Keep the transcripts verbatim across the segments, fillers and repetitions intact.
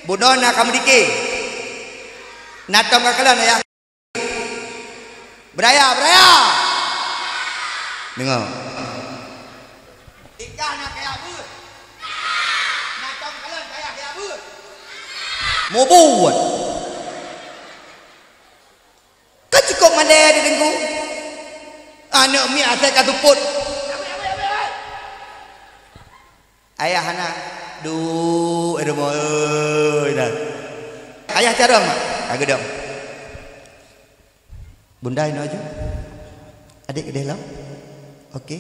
Bunoe na ka meudike. Na tom ka kalon, ayah. Beuraya, beuraya. Deungoe. Tingkah na kaya beuet. Na tom kalon kaya kaya beuet. Mubuet. Ka cukôp malèe di Teungku. Aneuk miet asai ka seupôt. Ayah hana, duek, eh, rumoh, eh, dah. Ayah carông, Mak. Ka geudong. Bunda inoe aju. Adék keudeh lom. Oke.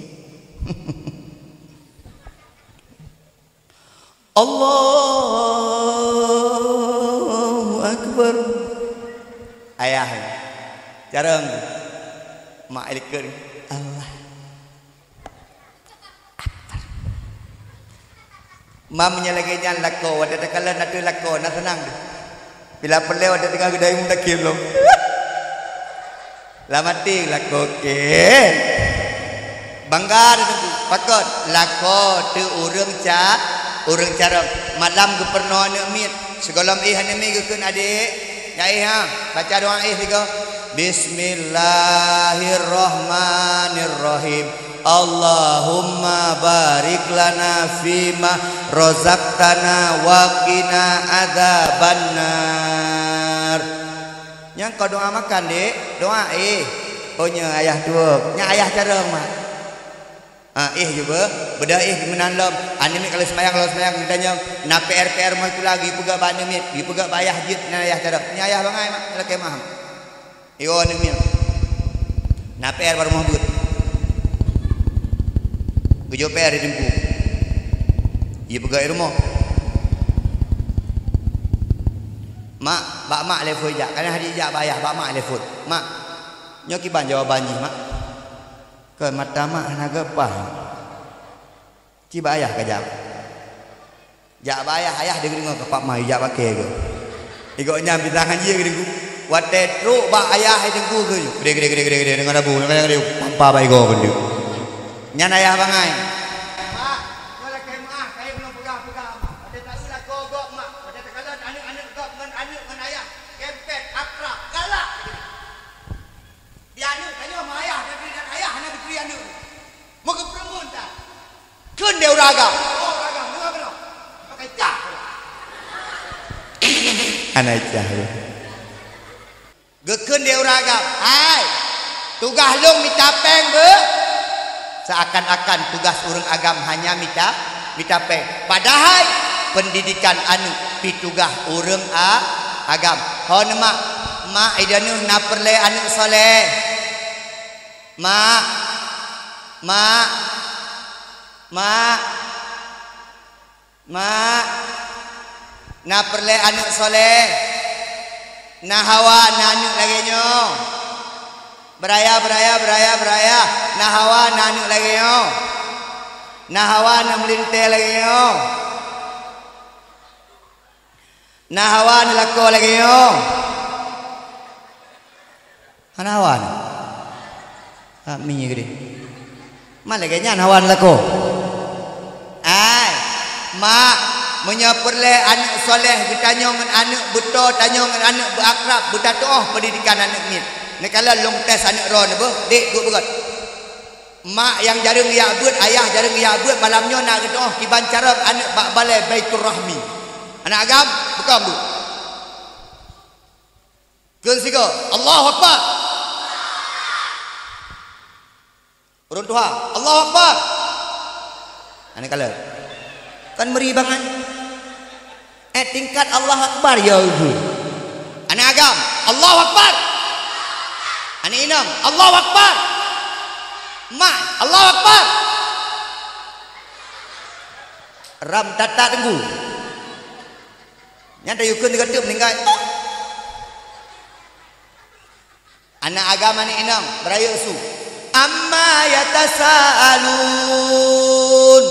Allahu Akbar. Ayah, carông. Mak likot. Allah. Mam nyang lagèe nyan lakoe, watèe takalon ateueh lakoe, na seunang teuh. Bila peureulèe watèe teungoh geudayung dakém lom. Lam até lakoe kèe. Bangga teuh Teungku. Pakon? Lakoe teuh ureueng ca-, ureueng carông. Malam geupeurunoe aneuk miet. Sigohlom éh aneuk miet geukheun adék. Nyan éh ha. Baca doa éh sigoe. Bismillahirrahmanirrahim. Allahumma barik lana fima razaqtana wa qina adzabannar. Nyang kau doa makan, Dek, doa éh. Oh, nyoe ayah tuok. Nyan ayah carông, Mak. Ah, éh jubah, beudôh éh meunan lom. Aneuk miet kalau seumayang, kalau seumayang geutanyong, na P R-P R moh sikula geupeugah bak aneuk miet, geupeugah bak ayah jeuet, nyan ayah carông. Nyan ayah bangai, Mak, lakèe maham. Iwoe aneuk miet. Na P R bak rumoh beuet. Geujok P R di Teungku. Ipeugah i rumoh. Mak, bak mak lé phôn jak. Kana hana jijak bak ayah, bak mak lé phôn. Mak, nyoe kiban jawaban jih, Mak. Keu mata mak hana geupah. Ci bak ayah ka jak. Jak bak ayah, ayah deungoe-deungoe keu Pak Mai, jak bak kèe geuh. Igoe nyan pisang hanjeuet geuh Teungku. Watèe trok bak ayah Teungku geuh, gede, gede, gede, gede, gede, deungon abu, deungon abu, pampa bak igoe geuh. Nyan ayah bangai. Mak, nyoe lakèe meu'ah, kayém lôn peugah-peugah, Mak. Watèe taeu lakoe gob, Mak. Watèe takalon aneuk-aneuk gob ngon aneuk ngon ayah, kempet, akrab, galak. Di aneuk tanyoe meuayah, tapi dan ayah hana geuturi aneuk. Meugeupeurumun that. Kheun deh ureueng agam. Oh, ureueng agam, deungoe keunoe. Pakai cah. Hana cah, ya. Geukheun deh ureueng agam. Hai, tugaih lôn mita péng beuh. Seakan-akan tugaih ureueng agam hanya mita, mita péng. Padahai pendidikan aneuk pih tugaih ureueng a-, agam. Hon mak, mak, i droeneuh na peureulèe aneuk soleh. Mak, mak, mak, mak, na peureulèe aneuk soleh, na hawa na aneuk lagèe nyoe. Beuraya, beuraya, beuraya, beuraya, na hawa na aneuk lagèe nyoe. Na hawa na meulintèe lagèe nyoe. Na hawa neulakoe lagèe nyoe? Hana hawa na? Hak mi geude. Man lagèe nyan hawa neulakoe? Ai, mak, meunyoe peureulèe aneuk soleh geutanyong ngon aneuk, beuto tanyong ngon aneuk, beuakrab, beutatuoh pendidikan aneuk miet. Neukalon lôn tes aneuk droeneuh beuh, dek, duek beugöt. Mak nyang jareueng jak beuet, ayah jareueng jak beuet, malam nyoe na geutu'oh kiban carông aneuk bak balèe Baiturrahmi. Aneuk agam, bukon beuet. Kheun sigoe, Allahu Akbar. Ureueng tuha, Allahu Akbar. Aneuk kalon. Kan meuri bangai. Eh, tingkat Allahu Akbar, ya Allah. Aneuk agam, Allahu Akbar. Aneuk inong, Allahu Akbar. Mak, Allahu Akbar. Ram tatat teungku. Nyan tayue kheun sigoe teuk meuninggai. Aneuk agam aneuk inong, beurayeuk su. Amma yatasaalun.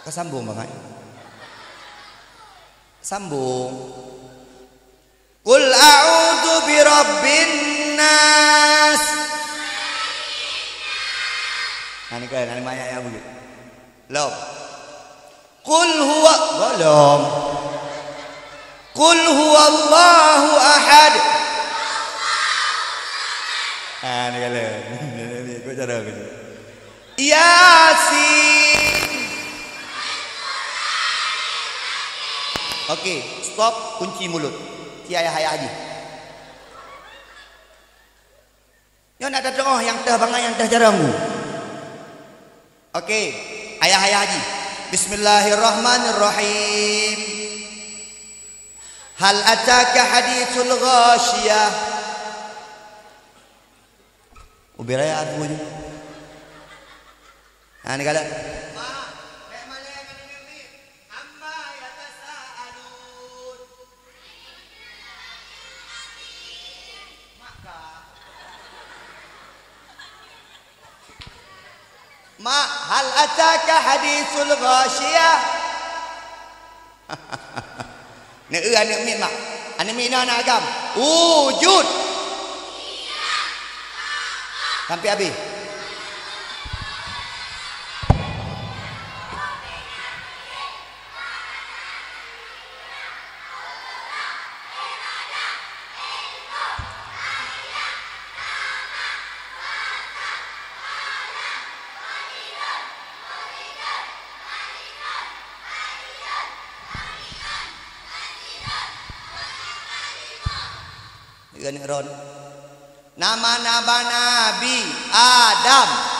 Ka sambung, Bang, hai? Sambung. Qul a'udzu birabbin nas. Nah, ni kan, nah, ni banyak yang begitu. Lom. Qul huwa, belum. Qul huwallahu ahad. Ah, ni kala. Ni, ni, ni, ikut cara aku ni. Yasin. Okey, stop, kunci mulut. Ci ayah-ayah jih. Nyoe na teutuoh nyang teuh bangai, nyang teuh jarang. Okey, ayah-ayah jih. Bismillahirrahmanirrahim. Hal ataka haditsul ghasyiyah. Ubé raya aku je. Ha, ni galak. Mak, hal ataka haditsul ghasyiyah? Neu-eu aneuk miet, mak. Aneuk miet na aneuk agam. Wujud. Sampai habis. Keuneuk ron. Nama-nama Nabi Adam.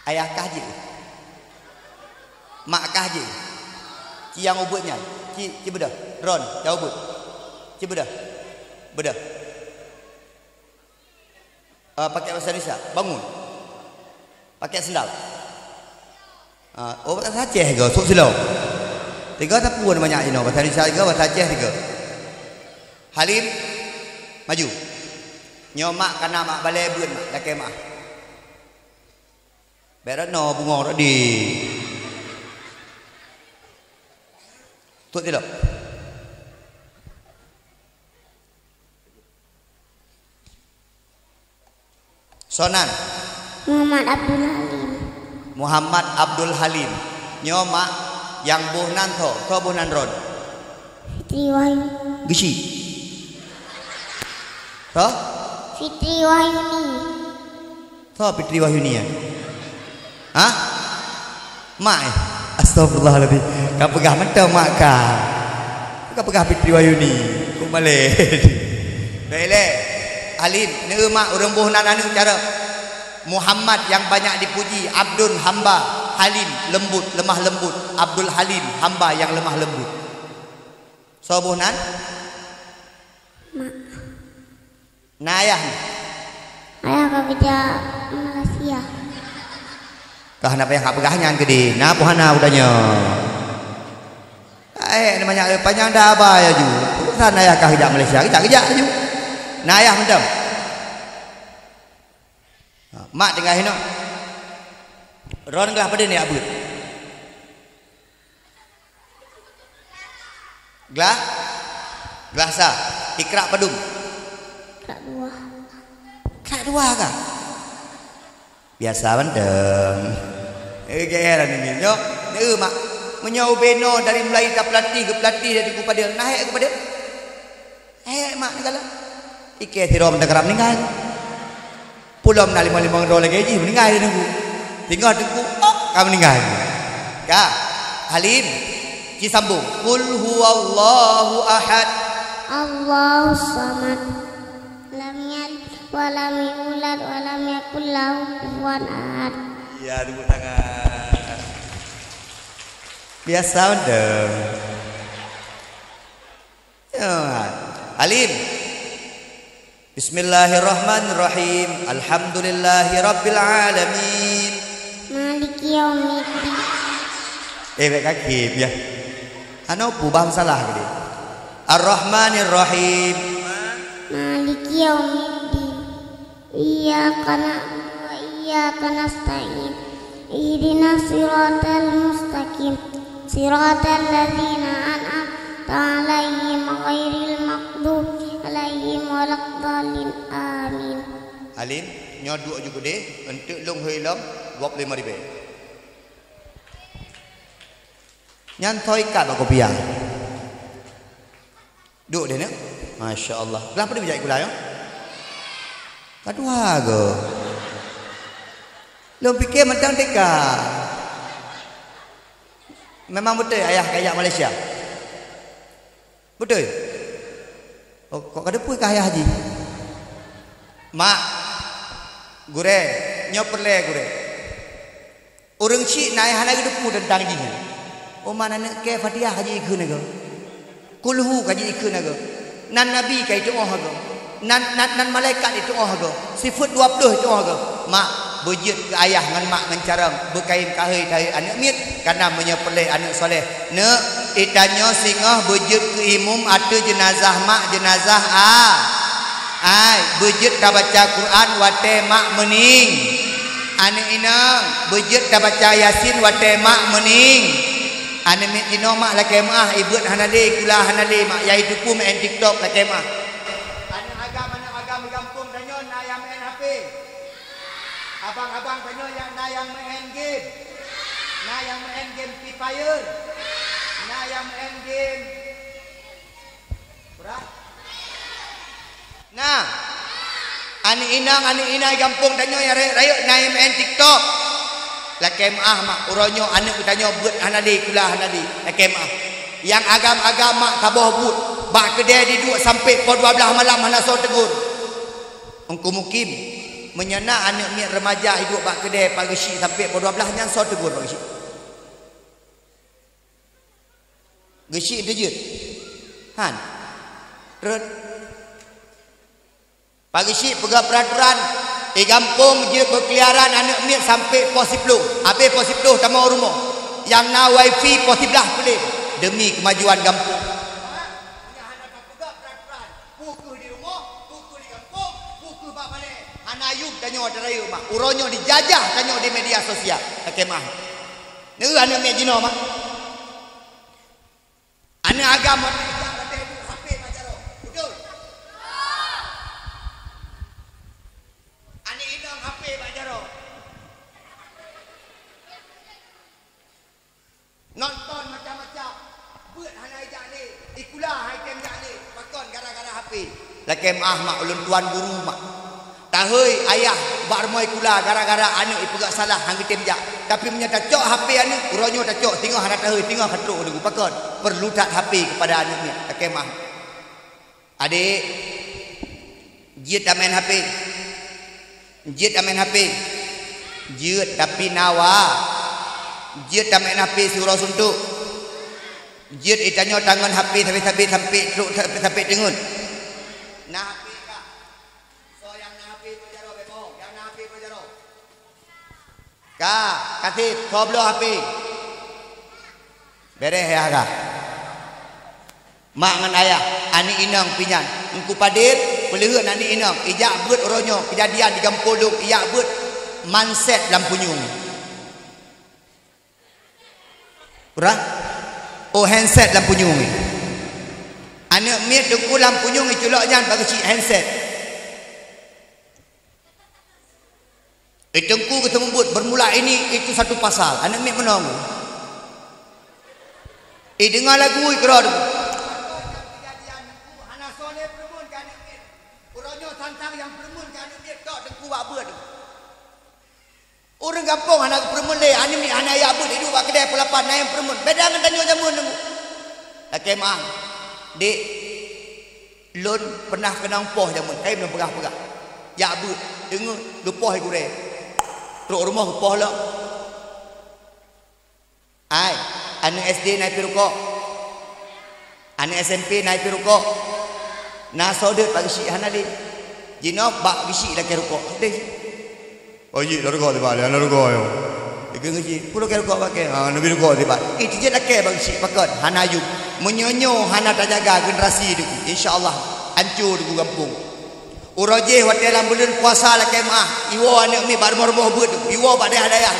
Ayah kah jih. Mak kah jih. Ci nyang ubeuet nyan. Ci, ci beudôh. Ron, nyang ubeuet. Ci beudôh. Beudôh. Ah, pakai bahasa Indonesia, bangun. Pakai sendal. Ah, oh, bahasa Aceh ke? Sok silop. Tiga tapun banyak inoe. Bahasa Indonesia tiga, bahasa Aceh tiga. Halim, maju. Nyoe mak kana mak balée beuet mak, lakée mak. Bèk rot noe bungong rot di. Tuek tilok. Sonan. Muhammad Abdul Halim. Muhammad Abdul Halim. Nyoe mak nyang boh nan tho, tho boh nan ron. Fitri Wahyu. Geuchik. Tho? Fitri Wahyuni. Tho Fitri Wahyuni nyan? Hah? Mak eh? Astagfirullahaladzim. Ka peugah mantong mak ka. Ka peugah Fitri Wahyuni. Kok malée. Baik lé. Alim, neu mak ureuëng boh nan aneuk cara. Muhammad yang banyak dipuji, Abdul hamba, Halim lembut, lemah lembut. Abdul Halim, hamba yang lemah lembut. Soe boh nan? Mak. Na ayah nyoe? Ayah ka geujak Malaysia. Kah na payah ka peugah nyan keudeh, na peue hana geutanyoe. Eh, na manyak panyang dah aba laju. Urusan ayah kah geujak Malaysia, geujak, geujak laju. Na ayah mantong. Ha, mak tinggai hinoe. Ron glah padum jak beuet? Glah? Glah sa. Ikra padum? Ikra dua. Ikra dua ka? Biasa mantong. Eh, gaya lah ni, nyoe. Eh, mak. Meunyoe ubé noe dari mulai tapeulatih, geupelatih dari geupada, na hék geupada? Hék mak ni galak. Ikée sidroe mantong ka meuninggai. Pulom na limong-limong droe lagée jih meuninggai teungku. Tinggai teungku, oh, ka meuninggai. Ka. Halim, ci sambung. Qul huwallahu ahad. Allahus samad. Lam yalid wa lam yulad wa lam yakul lahu kufuwan ahad. Ya, tepuk tangan. Biasa mantong. Ya. Alim. Bismillahirrahmanirrahim. Alhamdulillahirabbil alamin. Malik Yaumiddin. Eh, bèk kakém, ya. Hana peue, bah salah keudéh. Ar-Rahmanir Rahim. Maliki yaumiddin. Iyyaka na'budu wa iyyaka nasta'in. Ihdinas siratal mustaqim. Siratal ladzina an'amta 'alaihim ghairil maghdubi 'alaihim waladdallin. Amin. Alin, nyoe duek ju keudéh, eunteuk lôn hôi lom dua puluh lima ribèe. Nyan thoi ikat bak kopiah. Duek deh, nyoe. Masya Allah. Kenapa dia bijak gula, ya? Ka dua go. Lôn pikir mantong teka. Memang beutôi ayah kajak Malaysia? Beutôi? Oh, kok ka teupeu kah ayah jih? Mak, gurèe, nyoe peureulèe gurèe. Ureueng chik na nyang hana geuteupeue teuntang jih nyan. Oh, ma aneuk kèe Fatihah ka jikheun lagèe. Kulhu ka jikheun lagèe. Nan Nabi ka jitu'oh lagèe. Nan, nan, nan malaikat jitu'oh lagèe. Sifeuet dua ploh jitu'oh lagèe. Mak, beujeuet keu ayah ngon mak ngon carông, beukayém kahôi-kahôi aneuk miet, kana meunyoe peureulèe aneuk soleh. Neuk, geutanyoe singoh beujeuet keu imum ateueh jeunazah mak, jeunazah a. Ai, beujeuet tabaca Quran watèe mak meuning. Aneuk inong, beujeuet tabaca Yasin watèe mak meuning. Aneuk miet jinoe mak lakèe meu'ah, ibeuet hana lé, ikula hana lé mak, nyang itupeue meu'en TikTok lakèe meu'ah. Aneuk agam, aneuk agam di gampông tanyoe na nyang meu'en H P. Abang-abang tanyoe nyang na nyang meu'en game. Na nyang meu'en game Free Fire. Na nyang meu'en game Nah, aneuk inong, aneuk inai gampông tanyoe nyang rayeuk-rayeuk na nyang meu'en TikTok. Lakèe meu'ah mak, uroe nyoe aneuk geutanyoe beuet hana lé, kula hana lé. Lakèe meu'ah. Nyang agam-agam mak saboh buet, bak keudè jiduek sampoe poh dua blaih malam hana soe teugor. Teungku Mukim, meunyoe na aneuk miet remaja jiduek bak keudè pageusyik sampoe poh dua blaih nyan soe teugor pageusyik? Geusyik teujeuet. Han. Rot. Pageusyik peugah peuraturan, di gampông jeuet beukeuliaran aneuk miet sampoe poh siploh. Abéh poh siploh tamong rumoh. Nyang na wifi poh siblaih puléh demi keumajuan gampông. Nyan hana tapeugah peuraturan. Peu kheueh di rumoh, peu kheueh di gampông, peu kheueh bak balè. Hana yum tanyoe tarayeuk mak. Uroe nyoe dijajah tanyoe di media sosial. Lakèe meu'ah. Neu aneuk miet jinoe mak. Aneuk agam watèe jak watèe bu H P bak jaroe. Beutôi? Aneuk inong H P bak jaroe. Nonton macam-macam. Beuet hana ijak lé. Ikula hai tem jak lé. Pakon gara-gara H P. Lakèe meu'ah mak, ulôn tuan guru mak. Tahôi ayah bak rumoh ikula gara-gara aneuk ipeugah salah han geutem jak. Tapi meunyoe tacok H P aneuk, uroe nyoe tacok, singoh hana tahôi, singoh ka trok u teungku. Pakon? Perlu that H P keupada aneuk nyan. Lakèe meu'ah. Adék, jeuet tameu'en H P. Jeuet tameu'en H P. Jeuet tapi na wa. Jeuet tameu'en H P siuroe suntok. Jeuet geutanyoe tangon H P sabe-sabe sampoe trok, sampoe teungeut. Na H P ka? Soe nyang na H P bak jaroe beumoe? Nyang na H P bak jaroe? Ka, kaseb, soe bloe H P? Bèrèh ya ka. Mak ngon ayah, aneuk inong pih nyan. Teungku Fadil, peuleuheut aneuk inong, ijak beuet uroe nyoe, keujadian di gampông lôn, ijak beuet manset lam punyueng. Ureueng? Oh, handset lam punyueng. Aneuk miet teungku lam punyueng iculok nyan bak geusyik handset. Eh, teungku geuseumeubeuet, bermula ini itu satu pasal. Aneuk miet meunoe. Eh, deungo lagu ikeurot. Hana soe lé peureumeun keu aneuk miet. Uroe nyoe santang nyang peureumeun keu aneuk miet tok teungku bak beuet. Ureueng gampông hana geupeureumeun lé, aneuk miet hana jak beuet, iduek bak keudè pukul lapan, na nyang peureumeun. Beda ngon tanyoe jameun nyoe. Lakèe meu'ah, Dek, lôn pernah keunong poh jameun, kayém lôn peugah-peugah. Jak beuet, teungeut, geupoh gurèe. Trok rumoh geupoh lom. Ai, aneuk S D na ipirukok. Aneuk S M P na ipirukok. Na soe deuet bak geusyik hana lé. Jinoe bak geusyik lakèe rukok. Deh. Oh, jih, larukok teuh bak, larukok nyoe. Geuh cit, peue lagèe rukok pakai? Ha, neubi rukok sipat. Eh, cicit lakèe bak cicit pakon, hana yum. Meunyoe nyoe hana tajaga generasi Teungku, insya Allah ancô Teungku gampông. Uroe jéh watèe lam buleuen puasa lakèe meu'ah, iwoe aneuk miet bak rumoh-rumoh beuet Teungku, iwoe bak dayah-dayah,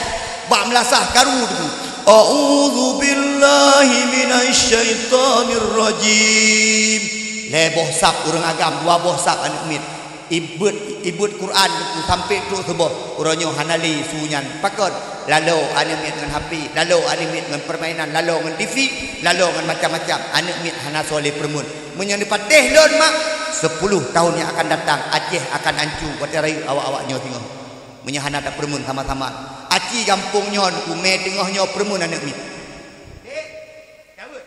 bak meulasah karu Teungku. A'udzubillahi minasyaitonirrajim. Lhèe boh sab ureueng agam, dua boh sab aneuk miet. Ibeuet, ibeuet Quran Teungku sampoe trok suboh. Uroe nyoe hana lé su nyan. Pakon? Lalo aneuk miet ngon H P, lalo aneuk miet ngon permainan, lalo ngon T V, lalo ngon macam-macam. Aneuk miet hana soe lé peureumeun. Meunyoe neupatéh lôn, mak, sepuluh tahun yang akan datang, Aceh akan ancô watèe rayeuk awak-awak nyoe singoh. Meunyoe hana tapeureumeun sama-sama. Aci gampông nyoe, u mé teungoh nyoe peureumeun aneuk miet. Dek, cabut.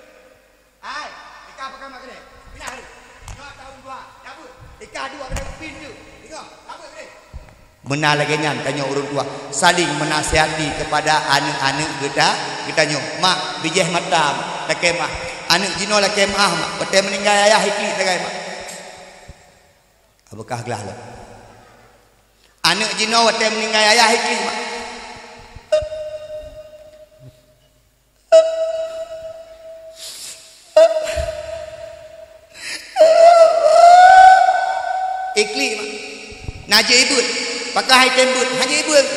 Hai, ika peugah mak keunoe. Pinah dulu. Nyoe tahun dua, cabut. Ika dua keunoe pin tu. Singoh, cabut keunoe. Meunan lagèe nyan tanyoe ureueng tuha saling menasihati kepada aneuk-aneuk geuta-, geutanyoe. Mak, bijèh mata, mak, lakèe meu'ah. Aneuk jinoe lakèe meu'ah, mak. Watèe meuninggai ayah iklik sagai, mak. Beukah glah lom. Aneuk jinoe watèe meuninggai ayah iklik, mak. Iklik, mak. Na jeuet ibeuet. Pakon han item beuet? Han jeuet ibeuet.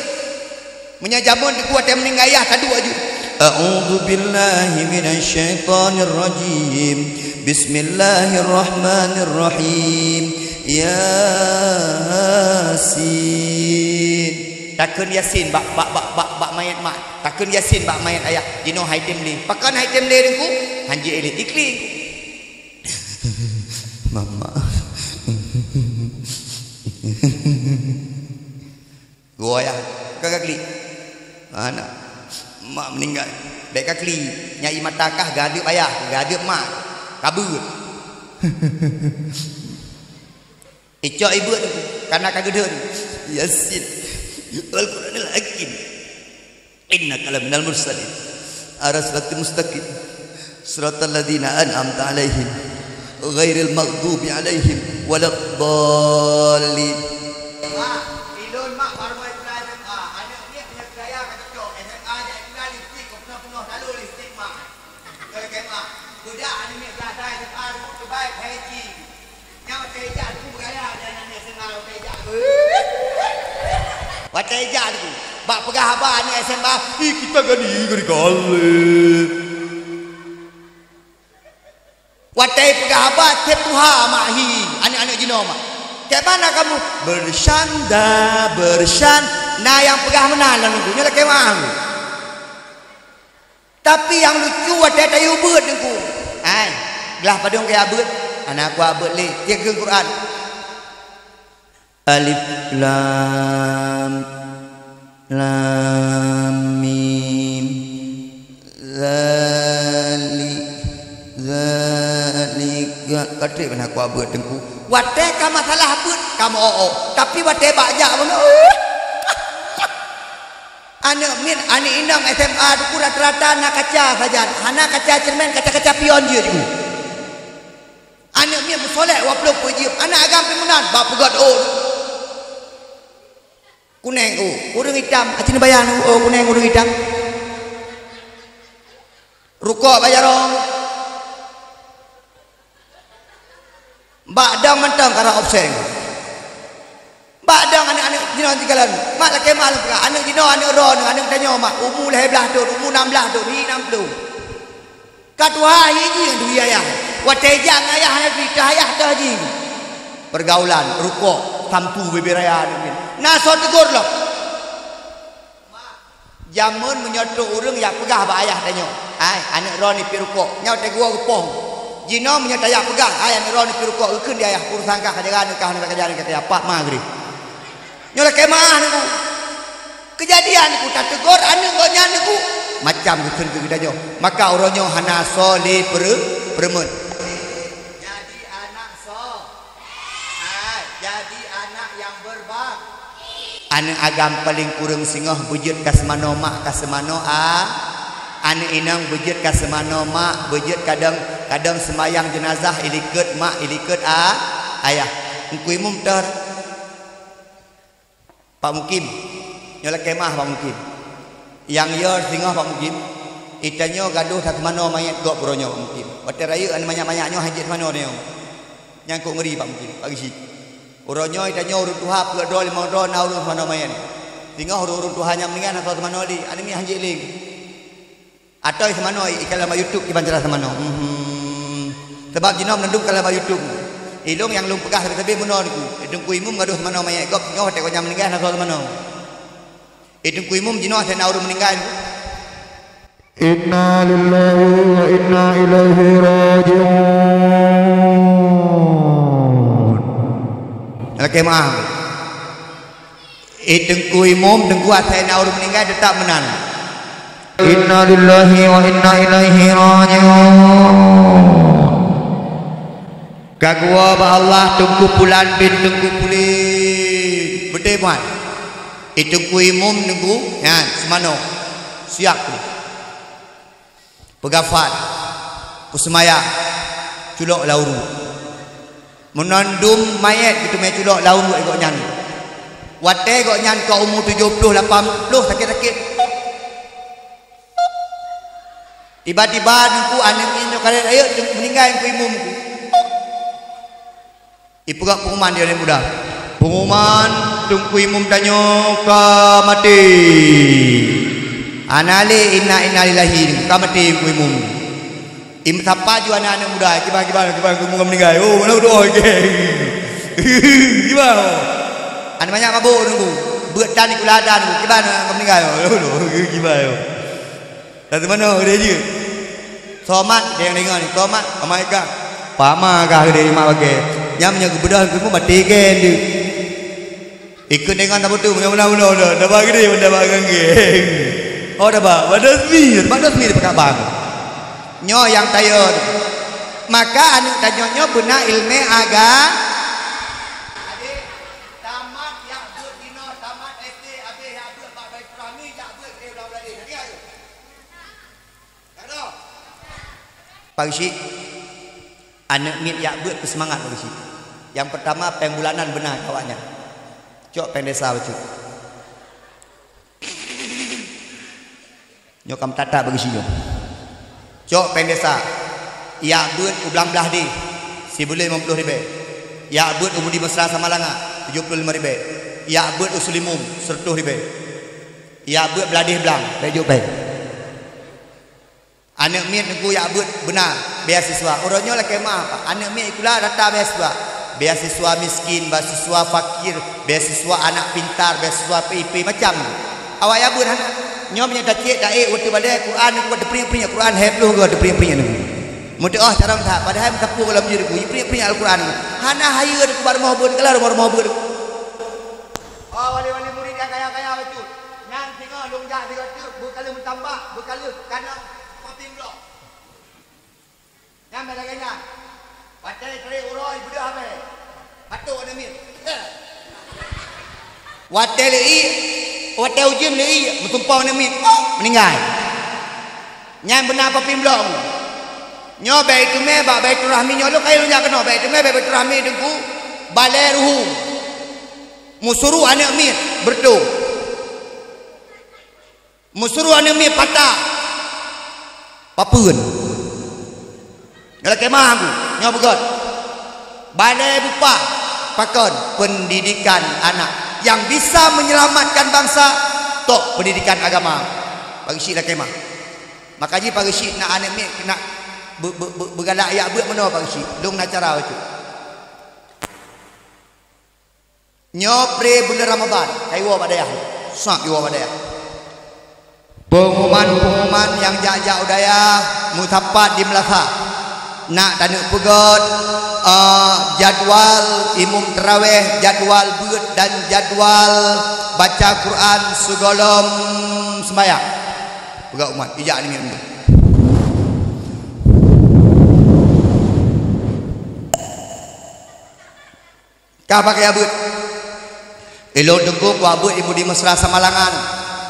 Meunyoe jameun Teungku watèe meuninggai ayah, taduek aju. A'udzubillahi minasyaitonirrajim. Bismillahirrahmanirrahim. Yasin. Takheun Yasin bak, bak, bak, bak, bak manyèt mak. Takheun Yasin bak manyèt ayah. Jinoe han item lé. Pakon han item lé Teungku? Han jeuet lé. Iklik. Mama. Goe ayah, ka kaklik. Anak, mak meuninggai. Bèk kaklik. Nyai mata kah gadeup ayah, gadeup mak. Kabeuet. Icok ibeuet Teungku, kana ka geudhon. Yasin. Wal Qur'anil Hakim. Innaka laminal mursalin. Ala siratal mustaqim. Siratal ladzina an'amta 'alaihim. Ghairil maghdubi 'alaihim waladdallin. Mak, ilôn mak baru mulai sekolah S M A. Aneuk miet meunyoe gaya ka cocok. S M A jak sekolah lipstik, keu peunoh-peunoh lalu lipstik mak. Keu S M A. Budak aneuk miet gaya S M A, keubai haji. Nyang watèe jak Teungku beugaya, dan aneuk S M A watèe jak. Watèe jak Teungku, bak peugah haba aneuk S M A, "Ih, kita gani gari galeh." Watèe peugah haba, tiep tuha mak hi, aneuk-aneuk jinoe mak. "Kayak mana kamu?" "Bercanda, bercan-," na nyang peugah meunan lam Teungku, nyoe lakèe meu'ah. Tapi nyang lucu watèe tayue beuet Teungku. Hai, glah padum keu beuet? Hana kuat beuet lé. Tiek keu Quran. Alif lam, lam mim. Zali-, zalika. Ka trép hana kuat beuet Teungku. Watèe ka masalah beuet, ka meu-o-o. Tapi watèe bak jak, Aneuk miet, aneuk inong S M A Teungku rata-rata na kaca sajan. Hana kaca ceureumen, kaca-kaca pion jeuet Teungku. Aneuk miet meusolek waploh peuet jeuem. Aneuk agam pih meunan, bak peugöt ôn. Kunèng, oh, ureueng itam. Aci neubayeue, oh, kunèng ureueng itam. Rukok bak jaroe. Bak dong mantong karap absen. Bak dong aneuk-aneuk jinoe sigohlom. Mak lakèe mak lôn peugah, aneuk jinoe, aneuk droeneuh, aneuk tanyoe mak, umu lhèe blaih thôn, umu nam blaih thôn, hi nam ploh. Ka tuha hi jih ngon turi ayah. Watèe jak ngon ayah hana turi, teuh ayah teuh jih. Peurgaulan, rukok, sampu bibir raya aneuk miet. Na soe teugor lom. Jameun meunyoe trok ureueng jak peugah bak ayah tanyoe, "Hai, aneuk droeneuh pih rukok." Nyoe teuh geuwoe geupoh. Jinoe meunyoe tajak peugah, "Hai, aneuk droeneuh pih rukok," geukheun di ayah, "Urosan kah ka jaga aneuk kah, aneuk kah ka jaga aneuk kah, siapa ma geureh." Nyoe lakèe meu'ah Teungku. Keujadian Teungku, tateugor aneuk gobnyan Teungku. Macam geukheun keu geutanyoe. Maka uroe nyoe hana soe lé peureu-, peureumeun. Jadi anak soe? Ah, jadi anak yang berbak-. Aneuk agam paleng kureueng singoh beujeuet ka seumanoe mak, ka seumanoe a-, aneuk inong beujeuet ka seumanoe mak, beujeuet kadang, kadang seumayang jeunazah ilikot mak, ilikot a-, ayah. Teungku Imum tor. Pak Mukim. Nyoe lakèe meu'ah Pak Mukim. Nyang yo singoh Pak Mukim, itanyoe gadoh taseumanoe manyét gob uroe nyoe Pak Mukim. Watée rayeuk aneuk manyak-manyak nyoe hana jeuet seumanoe nyoe. Nyang kok ngeuri Pak Mukim, Pak Geuchik. Uroe nyoe itanyoe ureuëng tuha peuet droe limong droe na ureuëng seumanoe manyét. Singoh ureuëng-ureuëng tuha nyang meuninggai hana soe seumanoe lé, aneuk miet hana jeuet lé. Atau seumanoe ikalon bak YouTube kiban cara seumanoe. Mhm. Sebab jinoe meunandum kalon bak YouTube. Ilong nyang lôn peugah sabe-sabe meunoe niku. Teungku Imum gadoh seumanoe manyét gob singoh watée gobnyan meuninggai hana soe seumanoe. Eh, Teungku Imum jinoe asai na ureuëng meuninggai. Inna lillahi wa inna ilaihi raji'un. Lakée meuah. Eh, Teungku Imum, Teungku asai na ureuëng meuninggai teutap meunan. Inna lillahi wa inna ilaihi raji'un. Ka geuwoe bak Allah Teungku Pulan bin Teungku Pulan. Beutôi bukan? Eh, Teungku Imum Teungku, nyan, seumanoe. Siap tu. Peugafan. Peuseumayang. Culok lam uruek. Meunandum manyét geuteumé culok lam uruek gobnyan. Watée gobnyan ka umu tujoh ploh lapan ploh sakét-sakét. Tiba-tiba Teungku aneuk miet nyoe ka lheueh rayeuk Teungku meuninggai Teungku Imum Teungku. Ipeugah pengumuman di aneuk muda. Pengumuman, Teungku Imum tanyoe ka maté. Hana lé inna, inna lillahi, ka maté Teungku Imum. Im sapa ju aneuk-aneuk muda, kiban, kiban, kiban Teungku Imum meuninggai. Oh, mana udah, oke. Kiban. Aneuk manyak mabok Teungku. Beuet tan ikula tan, kiban meuninggai. Oh, kiban. Tapi mana dia je? Somat, dia yang dengar ni. Somat, amai kah. Pama kah dia mak pakai. Nyam nya geubedah ke pun mati kan dia. Ikut dengan tak betul, mula-mula, mula, mula. Dah bagi dia, dah bagi dia. Oh, dah bak. Pada semi, pada semi dia pakai bang. Nyoe yang tayar. Maka aneuk tanyoe nyoe beuna ilmu aga. Adik, tamat yak buet dino, tamat S D, habis yak buet bak Baiturahmi, yak buet di ulang-ulang. Tadi ayo. Pak Geuchik, aneuk miet yak beuet keu seumangat Pak Geuchik. Nyang peurtama péng bulanan beuna keu awaknyan. Cok péng desa bacut. Nyoe ka meutatap Pak Geuchik nyoe. Cok péng desa. Yak beuet u Blang Blahdeh, sibuleuen limong ploh ribée. Yak beuet u Budi Mesra Samalanga, tujoh ploh limong ribée. Yak beuet u Sulimum, seureutôh ribée. Yak beuet Blahdeh Blang, bèk jok péng. Aneuk miet Teungku yak beuet beuna beasiswa. Uroe nyoe lakée meuah, Pak. Aneuk miet sikula rata beasiswa. Beasiswa miskin, beasiswa fakir, beasiswa anak pintar, beasiswa P I P, macam. Awak yak beuet hana. Nyoe meunyoe tacék taék, watée balée Quran, Teungku, watée priek-priek Quran, hai ploh goe watée priek-priek Teungku. Meuteuoh carông that, padahai meusapeue goh lam jeuet Teungku, jipriek-priek Al-Quran. Hana hayeue Teungku bak rumoh beuet, kala rumoh-rumoh beuet. Oh, wali-wali murit nyang kaya-kaya bacut. Nyan singoh lôn jak sigoe teuk, beukaleuh meutambah, beukaleuh kana kopi blok. Nyan bèk lagèe nyan. Watèe trép uroe, beudôh abèe. Batuk aneuk miet. Watèe leuiek, watèe ujeuen leuiek, meusumpah aneuk miet, meuninggai. Nyan beuna papin blok. Nyoe bèk iteumé bak Baiturahmi nyoe, lôn kayém lôn jak keunoe, bèk iteumé bak Baiturahmi Teungku, balèe ruhueng. Meusuruh aneuk miet beureutoh. Meusuruh aneuk miet patah. Papeuen. Nyoe lakèe meu'ah Teungku, nyoe beugöt. Balèe bupah pakon pendidikan anak yang bisa menyelamatkan bangsa, tok pendidikan agama. Pak Geuchik lakèe meu'ah. Maka jih Pak Geuchik nak aneuk miet nak be-, be-, be-, beugalak jak beuet meunoe Pak Geuchik. Lôn na cara bacut. Nyoe pre buleuen Ramadhan, ka iwoe bak dayah. Sab iwoe bak dayah. Pengumuman-pengumuman nyang jak-jak u dayah, meusapat di meulasah. Nak taneuk peugöt, eh, jadwal imum taraweh, jadwal beuet dan jadwal baca Quran sigohlom seumbahyang. Peugah umat, ijak ni. Ka pakai abeuet. Ilôn Teungku kuabeuet Ibu di Mesra Samalangan,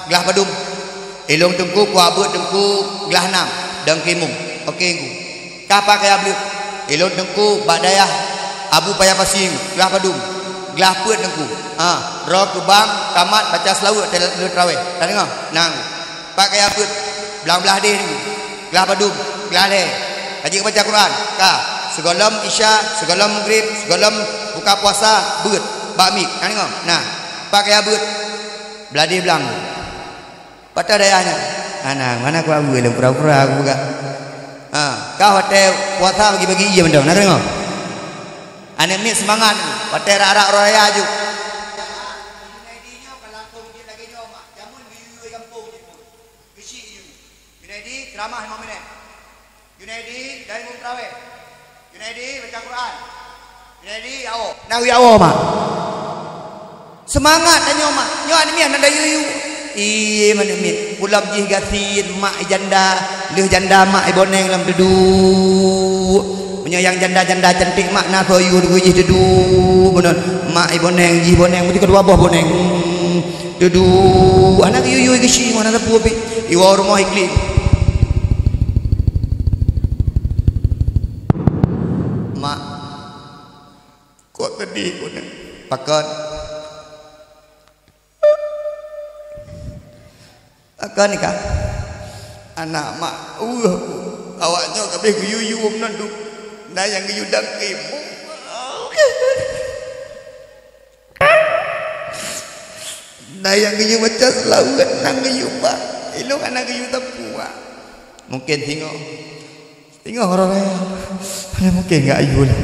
glah padum. Ilôn Teungku kuabeuet Teungku glah nam, dan kimum. Oke, Teungku. Ka pakai abeuet. Ilôn Teungku bak dayah Abu Paya Pasi, glah padum. Glah peuet Teungku. Ha, roh keubang, kamat, baca seulaweuet, teuh-, teuh-, teuraweh. Ka deungö? Nang. Pat kaya beuet, blang blaih deh nyoe. Glah padum, glah lhèe. Ka jeuet baca Quran, ka. Sigohlom Isya, sigohlom Maghrib, sigohlom buka puasa, beuet. Bak miet, na deungoe? Nah. Pat kaya beuet, blaih deh blang. Pat kaya dayah nyan. Hana, hana ku abui lom pura-pura ku peugah. Ha, ka watèe puasa bagi-bagi ie mantong, na deungoe? Aneuk miet seumangat, watèe rak-rak uroe raya ju. Junaidi nyoe ka langsông jeuet lagèe nyoe, mak. Jameun geuyue-yue gampông jeuet pun. Geuchik jeuet. Junaidi, ceuramah lima minèt. Junaidi, dari mum traweh. Junaidi, baca Quran. Junaidi, ya Allah. Na ya Allah, mak. Seumangat tanyoe, mak. Nyoe aneuk miet na dayuyu. Ié, aneuk miet. Pulam jih gasien, mak janda. Lheueh janda, mak boneng lom duduek. Meunyoe nyang janda-janda cantik mak na soe yue jih duduek meunan. Mak boneng, jih boneng, meusti keudua boh boneng. Duduek, hana geuyue-yue geuchik, hana sapeue pih. Iwoe rumoh iklik. Mak, kok sedih ku nyoe. Pakon? Pakon ni, Kak? Anak mak, uh, awak nyoe ka abéh geuyue-yue meunan duek. Na nyang geuyue dangke. Na nyang geuyue baca seulaweuet, na geuyue bah. Ilôn hana geuyue sapeue. Mungken singoh. Singoh uroe raya. Hana mungken geuayue lôn.